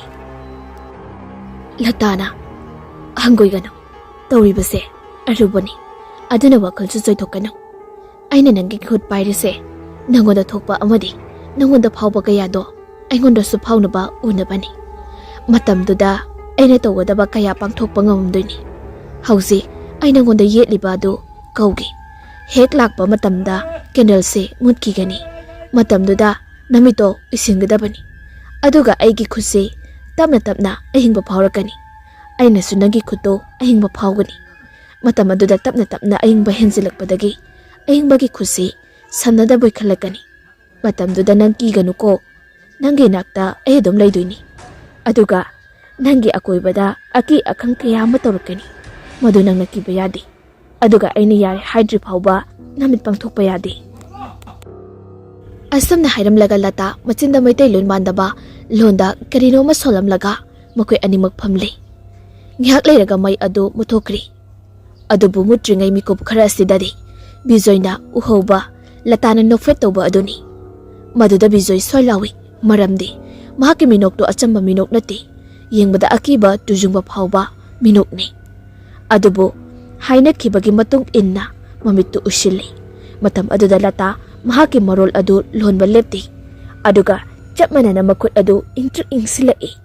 ꯂꯇꯥꯅ, "ꯍꯪꯒꯣꯏꯒꯅꯨ, ꯇꯧꯔꯤꯕꯁꯦ ꯑꯔꯨꯕꯅꯤ꯫ ꯑꯗꯨꯅ ꯋꯥꯈꯜꯁꯨ ꯆꯣꯏꯊꯣꯛꯀꯅꯨ꯫ ꯑꯩꯅ ꯅꯪꯒꯤ ꯈꯨꯠ ꯄꯥꯏꯔꯤꯁꯦ ꯅꯪꯉꯣꯟꯗ ꯊꯣꯛꯄ ꯑꯃꯗꯤ ꯅꯪꯉꯣꯟꯗ ꯐꯥꯎꯕ ꯀꯌꯥꯗꯣ ꯑꯩꯉꯣꯟꯗꯁꯨ ꯐꯥꯎꯅꯕ ꯎꯅꯕꯅꯤ꯫ ꯃꯇꯝꯗꯨꯗ ꯑꯩꯅ ꯇꯧꯒꯗꯕ ꯀꯌꯥ ꯄꯥꯡꯊꯣꯛꯄ ꯉꯝꯗꯣꯏꯅꯤ꯫ ꯍꯧꯖꯤꯛ ꯑꯩ ꯅꯪꯉꯣꯟꯗ ꯌꯦꯠꯂꯤꯕ ꯑꯗꯨ ꯀꯧꯒꯦ꯫ ꯍꯦꯛ ꯂꯥꯛꯄ ꯃꯇꯝꯗ ꯀꯦꯟꯗꯜꯁꯦ ꯃꯨꯠꯈꯤꯒꯅꯤ꯫ ꯃꯇꯝꯗꯨꯗ ꯅꯃꯤꯠꯇꯣ ꯎꯏꯁꯤꯟꯒꯗꯕꯅꯤ꯫ ꯑꯗꯨꯒ ꯑꯩꯒꯤ ꯈꯨꯠꯁꯦ ꯇꯞꯅ ꯇꯞꯅ ꯑꯍꯤꯡꯕ ꯐꯥꯎꯔꯛꯀꯅꯤ꯫ ꯑꯩꯅꯁꯨ ꯅꯪꯒꯤ ꯈꯨꯠꯇꯣ ꯑꯍꯤꯡꯕ ꯐꯥꯎꯒꯅꯤ꯫ ꯃꯇꯝ ꯑꯗꯨꯗ ꯇꯞꯅ ꯇꯞꯅ ꯑꯏꯪꯕ ꯍꯦꯟꯖꯤꯜꯂꯛꯄꯗꯒꯤ ꯑꯏꯪꯕꯒꯤ ꯈꯨꯠꯁꯤ ꯁꯝꯅꯗꯕꯣꯏ ꯈꯜꯂꯛꯀꯅꯤ꯫ ꯃꯇꯝꯗꯨꯗ ꯅꯪ ꯀꯤꯒꯅꯨꯀꯣ, ꯅꯪꯒꯤ ꯅꯥꯛꯇ ꯑꯩ ꯑꯗꯨꯝ ꯂꯩꯗꯣꯏꯅꯤ꯫ ꯑꯗꯨꯒ ꯅꯪꯒꯤ ꯑꯀꯣꯏꯕꯗ ꯑꯀꯤ ꯑꯈꯪ ꯀꯌꯥ ꯑꯃ ꯇꯧꯔꯛꯀꯅꯤ꯫ ꯃꯗꯨ ꯅꯪꯅ ꯀꯤꯕ ꯌꯥꯗꯦ꯫ ꯑꯗꯨꯒ ꯑꯩꯅ ꯌꯥꯔꯦ ꯍꯥꯏꯗ꯭ꯔꯤ ꯐꯥꯎꯕ ꯅꯃꯤꯠ ꯄꯥꯡꯊꯣꯛꯄ ꯌꯥꯗꯦ꯫" ꯑꯁꯨꯝꯅ ꯍꯥꯏꯔꯝꯂꯒ ꯂꯇꯥ ꯃꯆꯤꯟꯗ ꯃꯩꯇꯩꯂꯣꯟ ꯃꯥꯟꯗꯕ ꯂꯣꯟꯗ ꯀꯔꯤꯅꯣ ꯑꯃ ꯁꯣꯜꯂꯝꯂꯒ ꯃꯈꯣꯏ ꯑꯅꯤꯃꯛ ꯐꯝꯂꯤ꯫ ꯉꯥꯏꯍꯥꯛ ꯂꯩꯔꯒ ꯃꯩ ꯑꯗꯨ ꯃꯨꯠꯊꯣꯛꯈ꯭ꯔꯤ꯫ ꯑꯗꯨꯕꯨ ꯃꯨꯠꯇ꯭ꯔꯤꯉꯩ ꯃꯤꯀꯨꯞ ꯈꯔ ꯑꯁꯤꯗꯗꯤ ꯕꯤꯖꯣꯏꯅ ꯎꯍꯧꯕ ꯂꯇꯥꯅ ꯅꯣꯛꯐꯦꯠ ꯇꯧꯕ ꯑꯗꯨꯅꯤ꯫ ꯃꯗꯨꯗ ꯕꯤꯖꯣꯏ ꯁꯣꯏ ꯂꯥꯎꯏ, ꯃꯔꯝꯗꯤ ꯃꯍꯥꯛꯀꯤ ꯃꯤꯅꯣꯛꯇꯨ ꯑꯆꯝꯕ ꯃꯤꯅꯣꯛ ꯅꯠꯇꯦ, ꯌꯦꯡꯕꯗ ꯑꯀꯤꯕ ꯇꯨꯖꯨꯡꯕ ꯐꯥꯎꯕ ꯃꯤꯅꯣꯛꯅꯤ꯫ ꯑꯗꯨꯕꯨ ꯍꯥꯏꯅꯈꯤꯕꯒꯤ ꯃꯇꯨꯡ ꯏꯟꯅ ꯃꯃꯤꯠꯇꯨ ꯎꯏꯁꯤꯜꯂꯤ꯫ ꯃꯇꯝ ꯑꯗꯨꯗ ꯂꯇꯥ ꯃꯍꯥꯛꯀꯤ ꯃꯔꯣꯜ ꯑꯗꯨ ꯂꯣꯟꯕ ꯂꯦꯞꯇꯦ, ꯑꯗꯨꯒ ꯆꯞ ꯃꯥꯟꯅꯅ ꯃꯈꯨꯠ ꯑꯗꯨ ꯏꯪꯇ꯭ꯔꯤꯛ ꯏꯪꯁꯤꯜꯂꯛꯏ꯫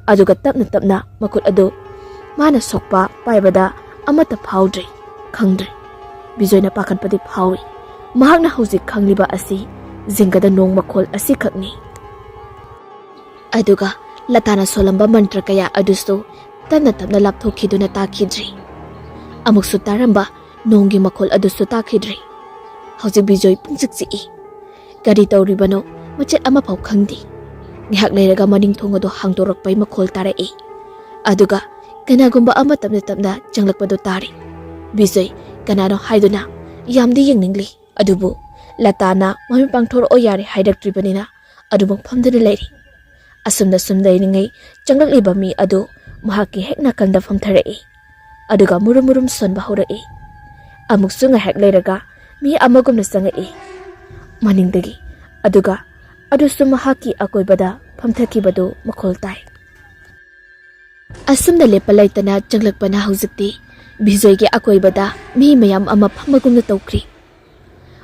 ꯑꯗꯨꯒ ꯇꯞꯅ ꯇꯞꯅ ꯃꯈꯨꯠ ꯑꯗꯨ ꯃꯥꯅ ꯁꯣꯛꯄ ꯄꯥꯏꯕꯗ ꯑꯃꯠꯇ ꯐꯥꯎꯗ꯭ꯔꯦ, ꯈꯪꯗ꯭ꯔꯦ꯫ ꯕꯤꯖꯣꯏꯅ ꯄꯥꯈꯠꯄꯗꯤ ꯐꯥꯎꯏ꯫ ꯃꯍꯥꯛꯅ ꯍꯧꯖꯤꯛ ꯈꯪꯂꯤꯕ ꯑꯁꯤ ꯖꯤꯡꯒꯗ ꯅꯣꯡ ꯃꯈꯣꯜ ꯑꯁꯤꯈꯛꯅꯤ꯫ ꯑꯗꯨꯒ ꯂꯇꯥꯅ ꯁꯣꯜꯂꯝꯕ ꯃꯟꯇ꯭ꯔ ꯀꯌꯥ ꯑꯗꯨꯁꯨ ꯇꯞꯅ ꯇꯞꯅ ꯂꯥꯞꯊꯣꯛꯈꯤꯗꯨꯅ ꯇꯥꯈꯤꯗ꯭ꯔꯦ꯫ ꯑꯃꯨꯛꯁꯨ ꯇꯥꯔꯝꯕ ꯅꯣꯡꯒꯤ ꯃꯈꯣꯜ ꯑꯗꯨꯁꯨ ꯇꯥꯈꯤꯗ꯭ꯔꯦ꯫ ꯍꯧꯖꯤꯛ ꯕꯤꯖꯣꯏ ꯄꯨꯡꯆꯤꯛ ꯆꯤꯛꯏ꯫ ꯀꯔꯤ ꯇꯧꯔꯤꯕꯅꯣ ꯃꯆꯦꯠ ꯑꯃꯐꯥꯎ ꯈꯪꯗꯦ꯫ ꯉꯥꯏꯍꯥꯛ ꯂꯩꯔꯒ ꯃꯅꯤꯡ ꯊꯣꯡ ꯑꯗꯨ ꯍꯥꯡꯗꯣꯔꯛꯄꯩ ꯃꯈꯣꯜ ꯇꯥꯔꯛꯏ꯫ ꯑꯗꯨꯒ ꯀꯅꯥꯒꯨꯝꯕ ꯑꯃ ꯇꯞꯅ ꯇꯞꯅ ꯆꯪꯂꯛꯄꯗꯨ ꯇꯥꯔꯤ꯫ ꯕꯤꯖꯣꯏ ꯀꯅꯥꯅꯣ ꯍꯥꯏꯗꯨꯅ ꯌꯥꯝꯗꯤ ꯌꯦꯡꯅꯤꯡꯂꯤ꯫ ꯑꯗꯨꯕꯨ ꯂꯇꯥꯅ ꯃꯃꯤꯠ ꯄꯥꯡꯊꯣꯔꯛꯑꯣ ꯌꯥꯔꯦ ꯍꯥꯏꯔꯛꯇ꯭ꯔꯤꯕꯅꯤꯅ ꯑꯗꯨꯃꯛ ꯐꯝꯗꯨꯅ ꯂꯩꯔꯤ꯫ ꯑꯁꯨꯝꯅ ꯁꯨꯝ ꯂꯩꯔꯤꯉꯩ ꯆꯪꯂꯛꯂꯤꯕ ꯃꯤ ꯑꯗꯨ ꯃꯍꯥꯛꯀꯤ ꯍꯦꯛ ꯅꯥꯀꯟꯗ ꯐꯝꯊꯔꯛꯏ꯫ ꯑꯗꯨꯒ ꯃꯨꯔꯨꯝ ꯃꯨꯔꯨꯝ ꯁꯣꯟꯕ ꯍꯧꯔꯛꯏ꯫ ꯑꯃꯨꯛꯁꯨ ꯉꯥꯏꯍꯥꯛ ꯂꯩꯔꯒ ꯃꯤ ꯑꯃꯒꯨꯝꯅ ꯆꯪꯉꯛꯏ꯫ ꯃꯅꯤꯡꯗꯒꯤ꯫ ꯑꯗꯨꯒ ꯑꯗꯨꯁꯨ ꯃꯍꯥꯛꯀꯤ ꯑꯀꯣꯏꯕꯗ ꯐꯝꯊꯈꯤꯕꯗꯨ ꯃꯈꯣꯜ ꯇꯥꯏ꯫ ꯑꯁꯨꯝꯅ ꯂꯦꯞꯄ ꯂꯩꯇꯅ ꯆꯪꯂꯛꯄꯅ ꯍꯧꯖꯤꯛꯇꯤ ꯕꯤꯖꯣꯏꯒꯤ ꯑꯀꯣꯏꯕꯗ ꯃꯤ ꯃꯌꯥꯝ ꯑꯃ ꯐꯝꯕꯒꯨꯝꯅ ꯇꯧꯈ꯭ꯔꯤ꯫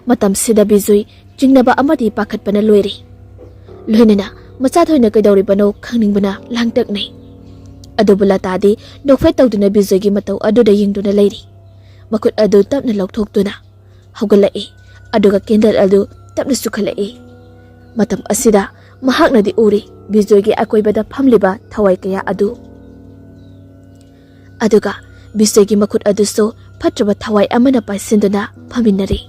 ꯃꯇꯝꯁꯤꯗ ꯕꯤꯖꯣꯏ ꯆꯤꯡꯅꯕ ꯑꯃꯗꯤ ꯄꯥꯈꯠꯄꯅ ꯂꯣꯏꯔꯦ꯫ ꯂꯣꯏꯅꯅ ꯃꯆꯥꯊꯣꯏꯅ ꯀꯩꯗꯧꯔꯤꯕꯅꯣ ꯈꯪꯅꯤꯡꯕꯅ ꯂꯥꯡꯇꯛꯅꯩ꯫ ꯑꯗꯨꯕꯨ ꯂꯇꯥꯗꯤ ꯅꯣꯛꯐꯦꯠ ꯇꯧꯗꯨꯅ ꯕꯤꯖꯣꯏꯒꯤ ꯃꯇꯧ ꯑꯗꯨꯗ ꯌꯦꯡꯗꯨꯅ ꯂꯩꯔꯤ꯫ ꯃꯈꯨꯠ ꯑꯗꯨ ꯇꯞꯅ ꯂꯧꯊꯣꯛꯇꯨꯅ ꯍꯧꯒꯠꯂꯛꯏ꯫ ꯑꯗꯨꯒ ꯀꯦꯟꯗꯜ ꯑꯗꯨ ꯇꯞꯅ ꯆꯨꯈꯠꯂꯛꯏ꯫ ꯃꯇꯝ ꯑꯁꯤꯗ ꯃꯍꯥꯛꯅꯗꯤ ꯎꯔꯤ ꯕꯤꯖꯣꯏꯒꯤ ꯑꯀꯣꯏꯕꯗ ꯐꯝꯂꯤꯕ ꯊꯋꯥꯏ ꯀꯌꯥ ꯑꯗꯨ꯫ ꯑꯗꯨꯒ ꯕꯤꯖꯣꯏꯒꯤ ꯃꯈꯨꯠ ꯑꯗꯨꯁꯨ ꯐꯠꯇ꯭ꯔꯕ ꯊꯋꯥꯏ ꯑꯃꯅ ꯄꯥꯏꯁꯤꯟꯗꯨꯅ ꯐꯝꯃꯤꯟꯅꯔꯤ꯫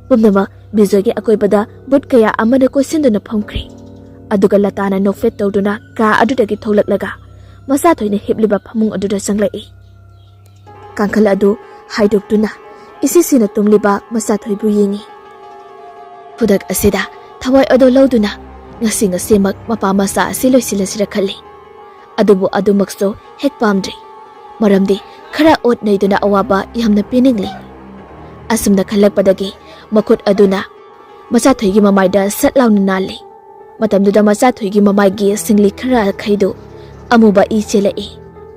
ꯄꯨꯝꯅꯃꯛ ꯕꯤꯖꯣꯏꯒꯤ ꯑꯀꯣꯏꯕꯗ ꯚꯨꯠ ꯀꯌꯥ ꯑꯃꯅ ꯀꯣꯏꯁꯤꯟꯗꯨꯅ ꯐꯝꯈ꯭ꯔꯤ꯫ ꯑꯗꯨꯒ ꯂꯇꯥꯅ ꯅꯣꯛꯐꯦꯠ ꯇꯧꯗꯨꯅ ꯀꯥ ꯑꯗꯨꯗꯒꯤ ꯊꯣꯛꯂꯛꯂꯒ ꯃꯆꯥꯊꯣꯏꯅ ꯍꯤꯞꯂꯤꯕ ꯐꯃꯨꯡ ꯑꯗꯨꯗ ꯆꯪꯂꯛꯏ꯫ ꯀꯥꯡꯈꯜ ꯑꯗꯨ ꯍꯥꯏꯗꯣꯛꯇꯨꯅ ꯏꯁꯤꯁꯤꯅ ꯇꯨꯝꯂꯤꯕ ꯃꯆꯥꯊꯣꯏꯕꯨ ꯌꯦꯡꯉꯤ꯫ ꯈꯨꯗꯛ ꯑꯁꯤꯗ ꯊꯋꯥꯏ ꯑꯗꯨ ꯂꯧꯗꯨꯅ ꯉꯁꯤ ꯉꯁꯤꯃꯛ ꯃꯄꯥ ꯃꯆꯥ ꯑꯁꯤ ꯂꯣꯏꯁꯤꯜꯂꯁꯤꯔ ꯈꯜꯂꯤ꯫ ꯑꯗꯨꯕꯨ ꯑꯗꯨꯃꯛꯁꯨ ꯍꯦꯛ ꯄꯥꯝꯗ꯭ꯔꯤ꯫ ꯃꯔꯝꯗꯤ ꯈꯔ ꯑꯣꯠ ꯅꯩꯗꯨꯅ ꯑꯋꯥꯕ ꯌꯥꯝꯅ ꯄꯤꯅꯤꯡꯂꯤ꯫ ꯑꯁꯨꯝꯅ ꯈꯜꯂꯛꯄꯗꯒꯤ ꯃꯈꯨꯠ ꯑꯗꯨꯅ ꯃꯆꯥꯊꯣꯏꯒꯤ ꯃꯃꯥꯏꯗ ꯁꯠ ꯂꯥꯎꯅ ꯅꯥꯜꯂꯤ꯫ ꯃꯇꯝꯗꯨꯗ ꯃꯆꯥꯊꯣꯏꯒꯤ ꯃꯃꯥꯏꯒꯤ ꯁꯤꯡꯂꯤ ꯈꯔ ꯈꯩꯗꯨ ꯑꯃꯨꯕ ꯏ ꯆꯦꯜꯂꯛꯏ꯫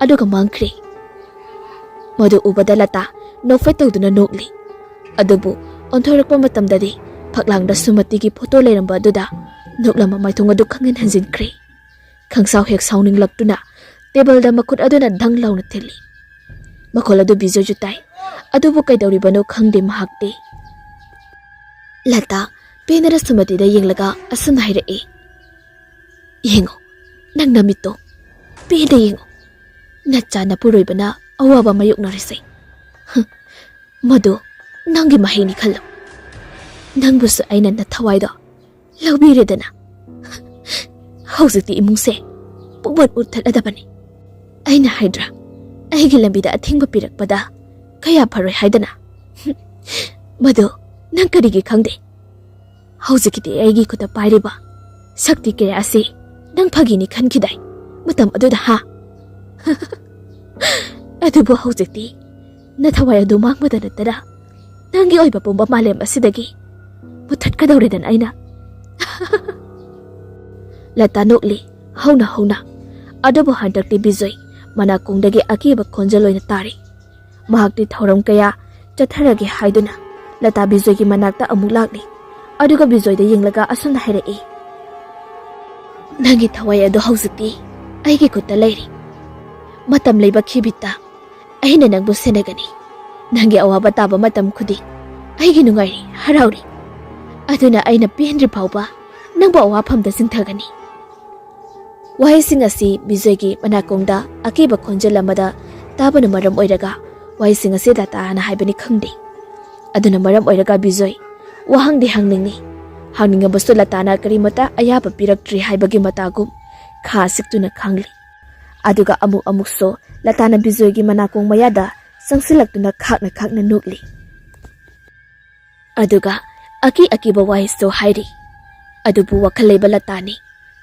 ꯑꯗꯨꯒ ꯃꯥꯡꯈ꯭ꯔꯤ꯫ ꯃꯗꯨ ꯎꯕꯗ ꯂꯇꯥ ꯅꯣꯛꯐꯦꯠ ꯇꯧꯗꯨꯅ ꯅꯣꯛꯂꯤ꯫ ꯑꯗꯨꯕꯨ ꯑꯣꯟꯊꯣꯔꯛꯄ ꯃꯇꯝꯗꯗꯤ ꯐꯛꯂꯥꯡꯗ ꯁꯨꯃꯇꯤꯒꯤ ꯐꯣꯇꯣ ꯂꯩꯔꯝꯕ ꯑꯗꯨꯗ ꯅꯣꯛꯂꯝꯕ ꯃꯥꯏꯊꯣꯡ ꯑꯗꯨ ꯈꯪꯍꯟ ꯍꯟꯖꯤꯟꯈ꯭ꯔꯦ꯫ ꯈꯪꯁꯥꯎ ꯍꯦꯛ ꯁꯥꯎꯅꯤꯡꯂꯛꯇꯨꯅ ꯇꯦꯕꯜꯗ ꯃꯈꯨꯠ ꯑꯗꯨꯅ ꯙꯪ ꯂꯥꯎꯅ ꯊꯤꯜꯂꯤ꯫ ꯃꯈꯣꯜ ꯑꯗꯨ ꯕꯤꯖꯣꯏꯁꯨ ꯇꯥꯏ꯫ ꯑꯗꯨꯕꯨ ꯀꯩꯗꯧꯔꯤꯕꯅꯣ ꯈꯪꯗꯦ ꯃꯍꯥꯛꯇꯤ꯫ ꯂꯇꯥ ꯄꯦꯟꯗꯅ ꯁꯨꯃꯇꯤꯗ ꯌꯦꯡꯂꯒ ꯑꯁꯨꯝꯅ ꯍꯥꯏꯔꯛꯏ, "ꯌꯦꯡꯉꯣ, ꯅꯪ ꯅꯃꯤꯠꯇꯣ꯫ ꯄꯦꯟꯗ ꯌꯦꯡꯉꯣ꯫ ꯅꯆꯥ ꯅꯄꯨꯔꯣꯏꯕꯅ ꯑꯋꯥꯕ ꯃꯥꯌꯣꯛꯅꯔꯤꯁꯦ꯫ ꯍ, ꯃꯗꯨ ꯅꯪꯒꯤ ꯃꯍꯩꯅꯤ ꯈꯜꯂꯨ꯫" ꯅꯪꯕꯨꯁꯨ ꯑꯩꯅ ꯅꯊꯋꯥꯏꯗꯣ ꯂꯧꯕꯤꯔꯦꯗꯅ꯫ ꯍꯧꯖꯤꯛꯇꯤ ꯏꯃꯨꯡꯁꯦ ꯄꯨꯡꯃꯨꯠ ꯃꯨꯠꯊꯠꯂꯗꯕꯅꯤ꯫ ꯑꯩꯅ ꯍꯥꯏꯗ꯭ꯔꯥ, ꯑꯩꯒꯤ ꯂꯝꯕꯤꯗ ꯑꯊꯤꯡꯕ ꯄꯤꯔꯛꯄꯗ ꯀꯌꯥ ꯐꯔꯣꯏ ꯍꯥꯏꯗꯅ꯫ ꯃꯗꯨ ꯅꯪ ꯀꯔꯤꯒꯤ ꯈꯪꯗꯦ? ꯍꯧꯖꯤꯛꯀꯤꯗꯤ ꯑꯩꯒꯤ ꯈꯨꯠꯇ ꯄꯥꯏꯔꯤꯕ ꯁꯛꯇꯤ ꯀꯌꯥ ꯑꯁꯤ ꯅꯪ ꯐꯥꯒꯤꯅꯤ ꯈꯟꯈꯤꯗꯥꯏ ꯃꯇꯝ ꯑꯗꯨꯗ, ꯍꯥ? ꯑꯗꯨꯕꯨ ꯍꯧꯖꯤꯛꯇꯤ ꯅꯊꯋꯥꯏ ꯑꯗꯨ ꯃꯥꯡꯕꯗ ꯅꯠꯇꯅ ꯅꯪꯒꯤ ꯑꯣꯏꯕ ꯄꯨꯝꯕ ꯃꯥꯂꯦꯝ ꯑꯁꯤꯗꯒꯤ ꯃꯨꯊꯠꯀꯗꯧꯔꯦꯗꯅ ꯑꯩꯅ꯫ ꯂꯇꯥ ꯅꯣꯛꯂꯤ, ꯍꯧꯅ ꯍꯧꯅ꯫ ꯑꯗꯨꯕꯨ ꯍꯟꯗꯛꯇꯤ ꯕꯤꯖꯣꯏ ꯃꯅꯥꯀꯣꯡꯗꯒꯤ ꯑꯀꯤꯕ ꯈꯣꯟꯖꯦꯜ ꯑꯣꯏꯅ ꯇꯥꯔꯤ꯫ ꯃꯍꯥꯛꯇꯤ ꯊꯧꯔꯝ ꯀꯌꯥ ꯆꯠꯊꯔꯒꯦ ꯍꯥꯏꯗꯨꯅ ꯂꯇꯥ ꯕꯤꯖꯣꯏꯒꯤ ꯃꯅꯥꯛꯇ ꯑꯃꯨꯛ ꯂꯥꯛꯂꯤ꯫ ꯑꯗꯨꯒ ꯕꯤꯖꯣꯏꯗ ꯌꯦꯡꯂꯒ ꯑꯁꯨꯝꯅ ꯍꯥꯏꯔꯛꯏ, "ꯅꯪꯒꯤ ꯊꯋꯥꯏ ꯑꯗꯨ ꯍꯧꯖꯤꯛꯇꯤ ꯑꯩꯒꯤ ꯈꯨꯠꯇ ꯂꯩꯔꯦ꯫ ꯃꯇꯝ ꯂꯩꯕ ꯈꯤꯕꯤꯠꯇ ꯑꯩꯅ ꯅꯪꯕꯨ ꯁꯦꯟꯅꯒꯅꯤ꯫ ꯅꯪꯒꯤ ꯑꯋꯥꯕ ꯇꯥꯕ ꯃꯇꯝ ꯈꯨꯗꯤꯡ ꯑꯩꯒꯤ ꯅꯨꯡꯉꯥꯏꯔꯤ, ꯍꯔꯥꯎꯔꯤ꯫ ꯑꯗꯨꯅ ꯑꯩꯅ ꯄꯦꯟꯗ꯭ꯔꯤ ꯐꯥꯎꯕ ꯅꯪꯕꯨ ꯑꯋꯥꯐꯝꯗ ꯆꯤꯡꯊꯒꯅꯤ꯫" ꯋꯥꯍꯩꯁꯤꯡ ꯑꯁꯤ ꯕꯤꯖꯣꯏꯒꯤ ꯃꯅꯥꯀꯣꯡꯗ ꯑꯀꯤꯕ ꯈꯣꯟꯖꯦꯜ ꯑꯃꯗ ꯇꯥꯕꯅ ꯃꯔꯝ ꯑꯣꯏꯔꯒ ꯋꯥꯍꯩꯁꯤꯡ ꯑꯁꯤ ꯂꯇꯥꯅ ꯍꯥꯏꯕꯅꯤ ꯈꯪꯗꯦ꯫ ꯑꯗꯨꯅ ꯃꯔꯝ ꯑꯣꯏꯔꯒ ꯕꯤꯖꯣꯏ ꯋꯥꯍꯪꯗꯤ ꯍꯪꯅꯤꯡꯏ꯫ ꯍꯪꯅꯤꯡꯉꯕꯁꯨ ꯂꯇꯥꯅ ꯀꯔꯤꯃꯠꯇ ꯑꯌꯥꯕ ꯄꯤꯔꯛꯇ꯭ꯔꯤ ꯍꯥꯏꯕꯒꯤ ꯃꯇꯥꯒꯨꯝ ꯈꯥ ꯁꯤꯛꯇꯨꯅ ꯈꯥꯡꯂꯤ꯫ ꯑꯗꯨꯒ ꯑꯃꯨꯛ ꯑꯃꯨꯛꯁꯨ ꯂꯇꯥꯅ ꯕꯤꯖꯣꯏꯒꯤ ꯃꯅꯥꯀꯣꯡ ꯃꯌꯥꯗ ꯆꯪꯁꯤꯜꯂꯛꯇꯨꯅ ꯈꯥꯛꯅ ꯈꯥꯛꯅ ꯅꯣꯛꯂꯤ꯫ ꯑꯗꯨꯒ ꯑꯀꯤ ꯑꯀꯤꯕ ꯋꯥꯍꯩꯁꯨ ꯍꯥꯏꯔꯤ꯫ ꯑꯗꯨꯕꯨ ꯋꯥꯈꯜ ꯂꯩꯕ ꯂꯇꯥꯅꯤ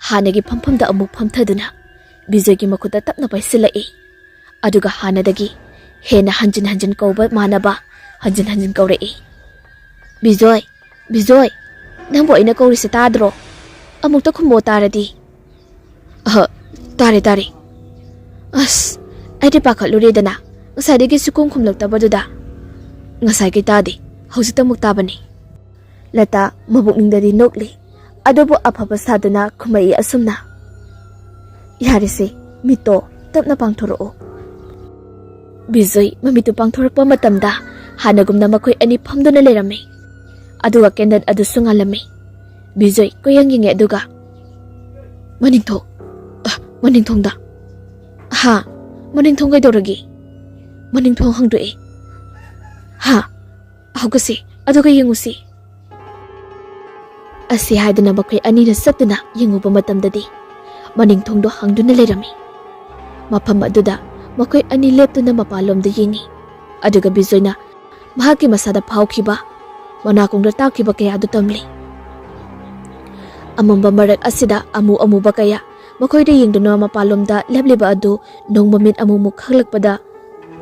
ꯍꯥꯟꯅꯒꯤ ꯐꯝꯐꯝꯗ ꯑꯃꯨꯛ ꯐꯝꯊꯗꯨꯅ ꯕꯤꯖꯣꯏꯒꯤ ꯃꯈꯨꯠꯇ ꯇꯞꯅ ꯄꯥꯏꯁꯤꯜꯂꯛꯏ꯫ ꯑꯗꯨꯒ ꯍꯥꯟꯅꯗꯒꯤ ꯍꯦꯟꯅ ꯍꯟꯖꯤꯟ ꯍꯟꯖꯤꯟ ꯀꯧꯕ ꯃꯥꯟꯅꯕ ꯍꯟꯖꯤꯟ ꯍꯟꯖꯤꯟ ꯀꯧꯔꯛꯏ꯫ "ꯕꯤꯖꯣꯏ, ꯕꯤꯖꯣꯏ, ꯅꯪꯕꯨ ꯑꯩꯅ ꯀꯧꯔꯤꯁꯦ ꯇꯥꯗ꯭ꯔꯣ? ꯑꯃꯨꯛꯇ ꯈꯨꯝꯃꯣ ꯇꯥꯔꯗꯤ꯫" "ꯑꯍ, ꯇꯥꯔꯦ, ꯇꯥꯔꯦ꯫" "ꯑꯁ, ꯑꯩꯗꯤ ꯄꯥꯈꯠꯂꯨꯔꯦꯗꯅ, ꯉꯁꯥꯏꯗꯒꯤ ꯁꯨꯈꯨꯝ ꯈꯨꯝꯂꯛꯇꯕꯗꯨꯗ꯫" "ꯉꯁꯥꯏꯒꯤ ꯇꯥꯗꯦ, ꯍꯧꯖꯤꯛꯇ ꯑꯃꯨꯛ ꯇꯥꯕꯅꯤ꯫" ꯂꯇꯥ ꯃꯕꯨꯛꯅꯤꯡꯗꯗꯤ ꯅꯣꯛꯂꯤ, ꯑꯗꯨꯕꯨ ꯑꯐꯕ ꯁꯥꯗꯨꯅ ꯈꯨꯝꯃꯛꯏ ꯑꯁꯨꯝꯅ, "ꯌꯥꯔꯦꯁꯦ, ꯃꯤꯠꯇꯣ ꯇꯞꯅ ꯄꯥꯡꯊꯣꯔꯛꯑꯣ꯫" ꯕꯤꯖꯣꯏ ꯃꯃꯤꯠꯇꯨ ꯄꯥꯡꯊꯣꯔꯛꯄ ꯃꯇꯝꯗ ꯍꯥꯟꯅꯒꯨꯝꯅ ꯃꯈꯣꯏ ꯑꯅꯤ ꯐꯝꯗꯨꯅ ꯂꯩꯔꯝꯃꯤ꯫ ꯑꯗꯨꯒ ꯀꯦꯟꯗꯜ ꯑꯗꯨꯁꯨ ꯉꯥꯜꯂꯝꯃꯤ꯫ ꯕꯤꯖꯣꯏ ꯀꯣꯏꯌꯦꯡ ꯌꯦꯡꯉꯦ, ꯑꯗꯨꯒ, "ꯃꯅꯤꯡꯊꯣꯡ, ꯑ, ꯃꯅꯤꯡꯊꯣꯡꯗ꯫" "ꯍꯥ? ꯃꯅꯤꯡꯊꯣꯡ ꯀꯩꯗꯧꯔꯒꯦ?" "ꯃꯅꯤꯡꯊꯣꯡ ꯍꯥꯡꯗꯣꯛꯑꯦ꯫" "ꯍꯥ? ꯍꯧꯒꯠꯁꯤ, ꯑꯗꯨꯒ ꯌꯦꯡꯉꯨꯁꯤ꯫" ꯑꯁꯤ ꯍꯥꯏꯗꯨꯅ ꯃꯈꯣꯏ ꯑꯅꯤꯅ ꯆꯠꯇꯨꯅ ꯌꯦꯡꯉꯨꯕ ꯃꯇꯝꯗꯗꯤ ꯃꯅꯤꯡ ꯊꯣꯡꯗꯣ ꯍꯥꯡꯗꯨꯅ ꯂꯩꯔꯝꯃꯤ꯫ ꯃꯐꯝ ꯑꯗꯨꯗ ꯃꯈꯣꯏ ꯑꯅꯤ ꯂꯦꯞꯇꯨꯅ ꯃꯄꯥꯟꯂꯣꯝꯗ ꯌꯦꯡꯉꯤ꯫ ꯑꯗꯨꯒ ꯕꯤꯖꯣꯏꯅ ꯃꯍꯥꯛꯀꯤ ꯃꯁꯥꯗ ꯐꯥꯎꯈꯤꯕ, ꯃꯅꯥꯀꯣꯡꯗ ꯇꯥꯛꯈꯤꯕ ꯀꯌꯥꯗꯨ ꯇꯝꯂꯤ꯫ ꯑꯃꯝꯕ ꯃꯔꯛ ꯑꯁꯤꯗ ꯑꯃꯨ ꯑꯃꯨꯕ ꯀꯌꯥ ꯃꯈꯣꯏꯗ ꯌꯦꯡꯗꯨꯅ ꯃꯄꯥꯟꯂꯣꯝꯗ ꯂꯦꯞꯂꯤꯕ ꯑꯗꯨ ꯅꯣꯡ ꯃꯃꯤꯠ ꯑꯃꯨꯛꯃꯨꯛ ꯈꯛꯂꯛꯄꯗ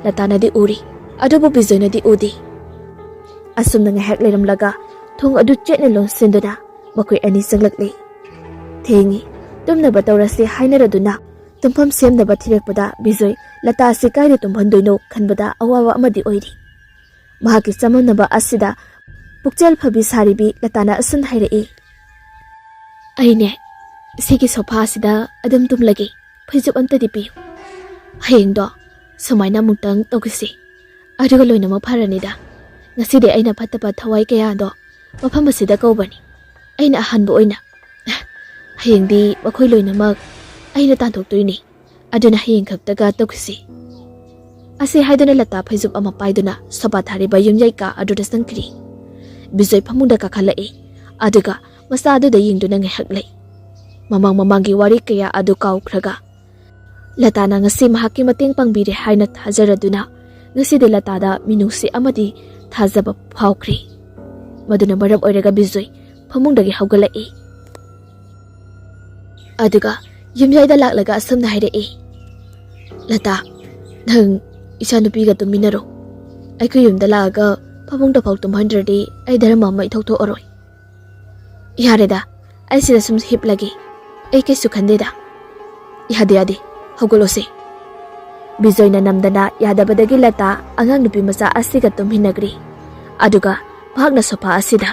ꯂꯇꯥꯅꯗꯤ ꯎꯔꯤ, ꯑꯗꯨꯕꯨ ꯕꯤꯖꯣꯏꯅꯗꯤ ꯎꯗꯦ꯫ ꯑꯁꯨꯝꯅ ꯉꯥꯏꯍꯥꯛ ꯂꯩꯔꯝꯂꯒ ꯊꯣꯡ ꯑꯗꯨ ꯆꯦꯠꯅ ꯂꯣꯟꯁꯤꯟꯗꯨꯅ ꯃꯈꯣꯏ ꯑꯅꯤ ꯆꯪꯂꯛꯂꯤ꯫ ꯊꯦꯡꯉꯤ, ꯇꯨꯝꯅꯕ ꯇꯧꯔꯁꯤ ꯍꯥꯏꯅꯔꯗꯨꯅ ꯇꯨꯝꯐꯝ ꯁꯦꯝꯅꯕ ꯊꯤꯔꯛꯄꯗ ꯕꯤꯖꯣꯏ ꯂꯇꯥ ꯑꯁꯤ ꯀꯥꯏꯗ ꯇꯨꯝꯍꯟꯗꯣꯏꯅꯣ ꯈꯟꯕꯗ ꯑꯋꯥꯕ ꯑꯃꯗꯤ ꯑꯣꯏꯔꯤ꯫ ꯃꯍꯥꯛꯀꯤ ꯆꯃꯝꯅꯕ ꯑꯁꯤꯗ ꯄꯨꯛꯆꯦꯜ ꯐꯕꯤ ꯁꯥꯔꯤꯕꯤ ꯂꯇꯥꯅ ꯑꯁꯨꯝ ꯍꯥꯏꯔꯛꯏ, "ꯑꯩꯅꯦ, ꯁꯤꯒꯤ ꯁꯣꯐꯥ ꯑꯁꯤꯗ ꯑꯗꯨꯝ ꯇꯨꯝꯂꯒꯦ, ꯐꯩꯖꯨꯞ ꯑꯝꯇꯗꯤ ꯄꯤꯌꯨ꯫ ꯍꯌꯦꯡꯗꯣ ꯁꯨꯃꯥꯏꯅ ꯑꯃꯨꯛꯇꯪ ꯇꯧꯈꯤꯁꯤ, ꯑꯗꯨꯒ ꯂꯣꯏꯅꯃꯛ ꯐꯔꯅꯤꯗ꯫ ꯉꯁꯤꯗꯤ ꯑꯩꯅ ꯐꯠꯇꯕ ꯊꯋꯥꯏ ꯀꯌꯥꯗꯣ ꯃꯐꯝ ꯑꯁꯤꯗ ꯀꯧꯕꯅꯤ, ꯑꯩꯅ ꯑꯍꯥꯟꯕ ꯑꯣꯏꯅ꯫ ꯍꯌꯦꯡꯗꯤ ꯃꯈꯣꯏ ꯂꯣꯏꯅꯃꯛ ꯑꯩꯅ ꯇꯥꯟꯊꯣꯛꯇꯣꯏꯅꯤ, ꯑꯗꯨꯅ ꯍꯌꯦꯡ ꯈꯛꯇꯒ ꯇꯧꯈꯤꯁꯤ"꯫ ꯑꯁꯤ ꯍꯥꯏꯗꯨꯅ ꯂꯇꯥ ꯐꯩꯖꯨꯞ ꯑꯃ ꯄꯥꯏꯗꯨꯅ ꯁꯣꯐꯥ ꯊꯥꯔꯤꯕ ꯌꯨꯝꯌꯥꯏ ꯀꯥ ꯑꯗꯨꯗ ꯆꯪꯈ꯭ꯔꯤ꯫ ꯕꯤꯖꯣꯏ ꯐꯃꯨꯡꯗ ꯀꯥꯈꯠꯂꯛꯏ, ꯑꯗꯨꯒ ꯃꯆꯥ ꯑꯗꯨꯗ ꯌꯦꯡꯗꯨꯅ ꯉꯥꯏꯍꯥꯛ ꯂꯩ꯫ ꯃꯃꯥꯡ ꯃꯃꯥꯡꯒꯤ ꯋꯥꯔꯤ ꯀꯌꯥ ꯑꯗꯨ ꯀꯥꯎꯈ꯭ꯔꯒ ꯂꯇꯥꯅ ꯉꯁꯤ ꯃꯍꯥꯛꯀꯤ ꯃꯇꯦꯡ ꯄꯥꯡꯕꯤꯔꯦ ꯍꯥꯏꯅ ꯊꯥꯖꯔꯗꯨꯅ ꯉꯁꯤꯗꯤ ꯂꯇꯥꯗ ꯃꯤꯅꯨꯡꯁꯤ ꯑꯃꯗꯤ ꯊꯥꯖꯕ ꯐꯥꯎꯈ꯭ꯔꯤ꯫ ꯃꯗꯨꯅ ꯃꯔꯝ ꯑꯣꯏꯔꯒ ꯕꯤꯖꯣꯏ ꯐꯃꯨꯡꯗꯒꯤ ꯍꯧꯒꯠꯂꯛꯏ꯫ ꯑꯗꯨꯒ ꯌꯨꯝꯌꯥꯏꯗ ꯂꯥꯛꯂꯒ ꯑꯁꯨꯝꯅ ꯍꯥꯏꯔꯛꯏ, "ꯂꯇꯥ, ꯅꯪ ꯏꯆꯥꯅꯨꯄꯤꯒ ꯇꯨꯝꯃꯤꯟꯅꯔꯣ꯫ ꯑꯩꯈꯣꯏ ꯌꯨꯝꯗ ꯂꯥꯛꯑꯒ ꯐꯃꯨꯡꯗ ꯐꯥꯎ ꯇꯨꯝꯍꯟꯗ꯭ꯔꯗꯤ ꯑꯩ ꯙꯔꯃ ꯑꯃ ꯏꯊꯣꯛ ꯊꯣꯛꯑꯔꯣꯏ"꯫ "ꯌꯥꯔꯦꯗ, ꯑꯩ ꯁꯤꯗ ꯁꯨꯝ ꯍꯤꯞꯂꯒꯦ, ꯑꯩ ꯀꯩꯁꯨ ꯈꯟꯗꯦꯗ"꯫ "ꯌꯥꯗꯦ, ꯌꯥꯗꯦ, ꯍꯧꯒꯠꯂꯣꯁꯦ"꯫ ꯕꯤꯖꯣꯏꯅ ꯅꯝꯗꯅ ꯌꯥꯗꯕꯗꯒꯤ ꯂꯇꯥ ꯑꯉꯥꯡ ꯅꯨꯄꯤ ꯃꯆꯥ ꯑꯁꯤꯒ ꯇꯨꯝꯃꯤꯟꯅꯈ꯭ꯔꯤ꯫ ꯑꯗꯨꯒ ꯃꯍꯥꯛꯅ ꯁꯣꯐꯥ ꯑꯁꯤꯗ꯫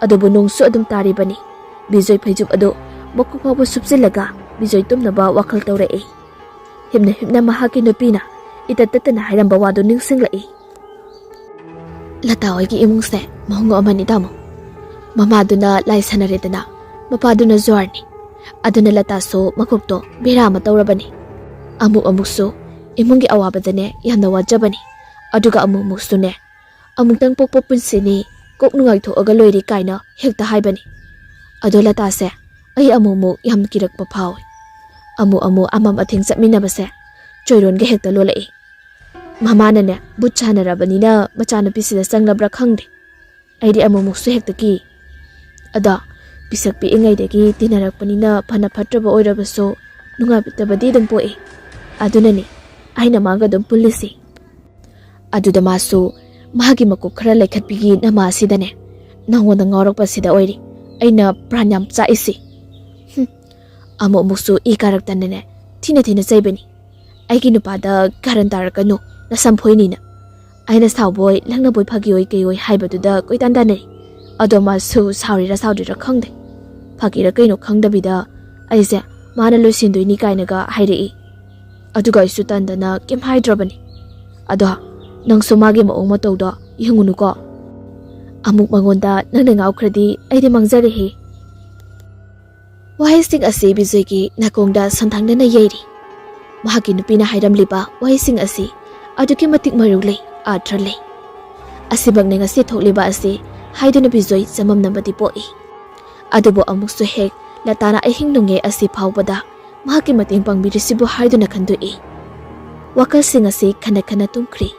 ꯑꯗꯨꯕꯨ ꯅꯣꯡꯁꯨ ꯑꯗꯨꯝ ꯇꯥꯔꯤꯕꯅꯤ꯫ ꯕꯤꯖꯣꯏ ꯐꯩꯖꯨꯞ ꯑꯗꯨ ꯃꯀꯣꯛ ꯐꯥꯎꯕ ꯁꯨꯞꯆꯤꯜꯂꯒ ꯕꯤꯖꯣꯏ ꯇꯨꯝꯅꯕ ꯋꯥꯈꯜ ꯇꯧꯔꯛꯏ꯫ ꯍꯤꯞꯅ ꯍꯤꯞꯅ ꯃꯍꯥꯛꯀꯤ ꯅꯨꯄꯤꯅ ꯏꯇꯠ ꯇꯠꯇꯅ ꯍꯥꯏꯔꯝꯕ ꯋꯥꯗꯨ ꯅꯤꯡꯁꯤꯡꯂꯛꯏ꯫ "ꯂꯇꯥ ꯍꯣꯏꯒꯤ ꯏꯃꯨꯡꯁꯦ ꯃꯑꯣꯡ ꯑꯃꯅꯤ ꯇꯥꯃꯣ꯫ ꯃꯃꯥꯗꯨꯅ ꯂꯥꯏ ꯁꯥꯟꯅꯔꯦꯗꯅ, ꯃꯄꯥꯗꯨꯅ ꯖꯨꯋꯥꯔꯅꯤ꯫ ꯑꯗꯨꯅ ꯂꯇꯥꯁꯨ ꯃꯀꯣꯛꯇꯣ ꯕꯦꯔꯥ ꯑꯃ ꯇꯧꯔꯕꯅꯤ꯫ ꯑꯃꯨꯛ ꯑꯃꯨꯛꯁꯨ ꯏꯃꯨꯡꯒꯤ ꯑꯋꯥꯕꯗꯅꯦ ꯌꯥꯝꯅ ꯋꯥꯖꯕꯅꯤ꯫ ꯑꯗꯨꯒ ꯑꯃꯨꯛ ꯑꯃꯨꯛꯁꯨꯅꯦ, ꯑꯃꯨꯛꯇꯪ ꯄꯣꯛꯄ ꯄꯨꯟꯁꯤꯅꯤ, ꯀꯣꯛ ꯅꯨꯡꯉꯥꯏꯊꯣꯛꯑꯒ ꯂꯣꯏꯔꯦ ꯀꯥꯏꯅ ꯍꯦꯛꯇ ꯍꯥꯏꯕꯅꯤ꯫ ꯑꯗꯣ ꯂꯇꯥꯁꯦ, ꯑꯩ ꯑꯃꯨꯛꯃꯨꯛ ꯌꯥꯝ ꯀꯤꯔꯛꯄ ꯐꯥꯎꯏ꯫ ꯑꯃꯨꯛ ꯑꯃꯨꯛ ꯑꯃꯝ ꯑꯊꯦꯡ ꯆꯠꯃꯤꯟꯅꯕꯁꯦ ꯆꯣꯏꯔꯣꯟꯒ ꯍꯦꯛꯇ ꯂꯣꯜꯂꯛꯏ꯫ ꯃꯃꯥꯅꯅꯦ ꯚꯨꯠ ꯁꯥꯟꯅꯔꯕꯅꯤꯅ ꯃꯆꯥꯅꯨꯄꯤꯁꯤꯗ ꯆꯪꯂꯕ꯭ꯔꯥ ꯈꯪꯗꯦ꯫ ꯑꯩꯗꯤ ꯑꯃꯨꯛꯃꯨꯛꯁꯨ ꯍꯦꯛꯇ ꯀꯤ꯫ ꯑꯗꯣ ꯄꯤꯁꯛ ꯄꯤꯛꯏꯉꯩꯗꯒꯤ ꯇꯤꯟꯅꯔꯛꯄꯅꯤꯅ ꯐꯅ ꯐꯠꯇ꯭ꯔꯕ ꯑꯣꯏꯔꯕꯁꯨ ꯅꯨꯡꯉꯥꯏꯇꯕꯗꯤ ꯑꯗꯨꯝ ꯄꯣꯛꯏ꯫ ꯑꯗꯨꯅꯅꯤ ꯑꯩꯅ ꯃꯥꯒ ꯑꯗꯨꯝ ꯄꯨꯜꯂꯤꯁꯤ꯫ ꯑꯗꯨꯗ ꯃꯥꯁꯨ ꯃꯥꯒꯤ ꯃꯀꯣꯛ ꯈꯔ ꯂꯩꯈꯠꯄꯤꯒꯤ ꯅꯃꯥ ꯑꯁꯤꯗꯅꯦ ꯅꯉꯣꯟꯗ ꯉꯥꯎꯔꯛꯄꯁꯤꯗ ꯑꯣꯏꯔꯤ ꯑꯩꯅ ꯄ꯭ꯔꯥꯟ ꯌꯥꯝ ꯆꯥꯛꯏꯁꯤ꯫ ꯍꯨꯝ, ꯑꯃꯨꯛ ꯑꯃꯨꯛꯁꯨ ꯏ ꯀꯥꯔꯛꯇꯅꯅꯦ ꯊꯤꯅ ꯊꯤꯅ ꯆꯩꯕꯅꯤ꯫ ꯑꯩꯒꯤ ꯅꯨꯄꯥꯗ ꯀꯥꯔꯟ ꯇꯥꯔꯛꯀꯅꯨ, ꯅꯁꯝꯐꯣꯏꯅꯤꯅ꯫ ꯑꯩꯅ ꯁꯥꯎꯕꯣꯏ ꯂꯛꯅꯕꯣꯏ ꯐꯥꯒꯤꯑꯣꯏ ꯀꯩꯑꯣꯏ ꯍꯥꯏꯕꯗꯨꯗ ꯀꯣꯏꯇꯥꯟ ꯇꯥꯟꯅꯔꯤ꯫ ꯑꯗꯣ ꯃꯥꯁꯨ ꯁꯥꯎꯔꯤꯔꯥ ꯁꯥꯎꯗ꯭ꯔꯤꯔꯥ ꯈꯪꯗꯦ, ꯐꯥꯒꯤꯔꯥ ꯀꯩꯅꯣ ꯈꯪꯗꯕꯤꯗ ꯑꯩꯁꯦ ꯃꯥꯅ ꯂꯣꯏꯁꯤꯟꯗꯣꯏꯅꯤ ꯀꯥꯏꯅꯒ ꯍꯥꯏꯔꯛꯏ꯫ ꯑꯗꯨꯒ ꯑꯩꯁꯨ ꯇꯟꯗꯅ ꯀꯩꯝ ꯍꯥꯏꯗ꯭ꯔꯕꯅꯤ꯫ ꯑꯗꯣ ꯅꯪꯁꯨ ꯃꯥꯒꯤ ꯃꯑꯣꯡ ꯃꯇꯧꯗꯣ ꯌꯦꯡꯉꯨꯅꯨꯀꯣ꯫ ꯑꯃꯨꯛ ꯃꯉꯣꯟꯗ ꯅꯪꯅ ꯉꯥꯎꯈ꯭ꯔꯗꯤ ꯑꯩꯗꯤ ꯃꯥꯡꯖꯔꯦꯍꯦ꯫ ꯋꯥꯍꯩꯁꯤꯡ ꯑꯁꯤ ꯕꯤꯖꯣꯏꯒꯤ ꯅꯥꯀꯣꯡꯗ ꯁꯟꯊꯥꯡꯅꯅ ꯌꯩꯔꯤ꯫ ꯃꯍꯥꯛꯀꯤ ꯅꯨꯄꯤꯅ ꯍꯥꯏꯔꯝꯂꯤꯕ ꯋꯥꯍꯩꯁꯤꯡ ꯑꯁꯤ ꯑꯗꯨꯛꯀꯤ ꯃꯇꯤꯛ ꯃꯔꯨ ꯂꯩ, ꯑꯥꯔꯊ ꯂꯩ꯫ ꯑꯁꯤꯃꯛꯅ ꯉꯁꯤ ꯊꯣꯛꯂꯤꯕ ꯑꯁꯤ ꯍꯥꯏꯗꯨꯅ ꯕꯤꯖꯣꯏ ꯆꯃꯝꯅꯕꯗꯤ ꯄꯣꯛꯏ꯫ ꯑꯗꯨꯕꯨ ꯑꯃꯨꯛꯁꯨ ꯍꯦꯛ ꯂꯇꯥꯅ ꯑꯍꯤꯡ ꯅꯣꯡꯌꯥꯏ ꯑꯁꯤ ꯐꯥꯎꯕꯗ ꯃꯍꯥꯛꯀꯤ ꯃꯇꯦꯡ ꯄꯥꯡꯕꯤꯔꯤꯁꯤꯕꯨ ꯍꯥꯏꯗꯨꯅ ꯈꯟꯗꯣꯛꯏ꯫ ꯋꯥꯈꯜꯁꯤꯡ ꯑꯁꯤ ꯈꯟꯅ ꯈꯟꯅ ꯇꯨꯝꯈ꯭ꯔꯤ꯫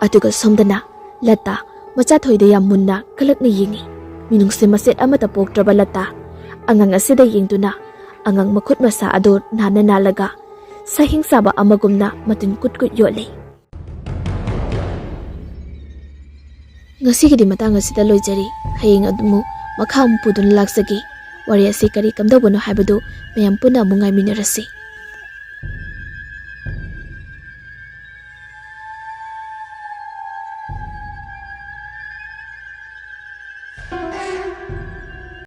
ꯑꯗꯨꯒ ꯁꯣꯝꯗꯅ ꯂꯇꯥ ꯃꯆꯥ ꯊꯣꯏꯗ ꯌꯥꯝ ꯃꯨꯟꯅ ꯀꯂꯛꯅ ꯌꯦꯡꯉꯤ꯫ ꯃꯤꯅꯨꯡꯁꯤ ꯃꯆꯦꯠ ꯑꯃꯠꯇ ꯄꯣꯛꯇ꯭ꯔꯕ ꯂꯇꯥ ꯑꯉꯥꯡ ꯑꯁꯤꯗ ꯌꯦꯡꯗꯨꯅ ꯑꯉꯥꯡ ꯃꯈꯨꯠ ꯃꯁꯥ ꯑꯗꯨ ꯅꯥꯟꯅ ꯅꯥꯜꯂꯒ ꯁꯥꯍꯤꯡ ꯆꯥꯕ ꯑꯃꯒꯨꯝꯅ ꯃꯇꯤꯟ ꯀꯨꯠ ꯀꯨꯠ ꯌꯣꯠꯂꯤ꯫ ꯉꯁꯤꯒꯤꯗꯤ ꯃꯇꯥꯡ ꯑꯁꯤꯗ ꯂꯣꯏꯖꯔꯤ꯫ ꯍꯌꯦꯡ ꯑꯃꯨꯛ ꯃꯈꯥ ꯑꯃꯨꯛ ꯄꯨꯗꯨꯅ ꯂꯥꯛꯆꯒꯦ꯫ ꯋꯥꯔꯤ ꯑꯁꯤ ꯀꯔꯤ ꯀꯝꯗꯧꯕꯅꯣ ꯍꯥꯏꯕꯗꯨ ꯃꯌꯥꯝ ꯄꯨꯟꯅ ꯑꯃꯨꯛ ꯉꯥꯏꯃꯤꯟꯅꯔꯁꯤ꯫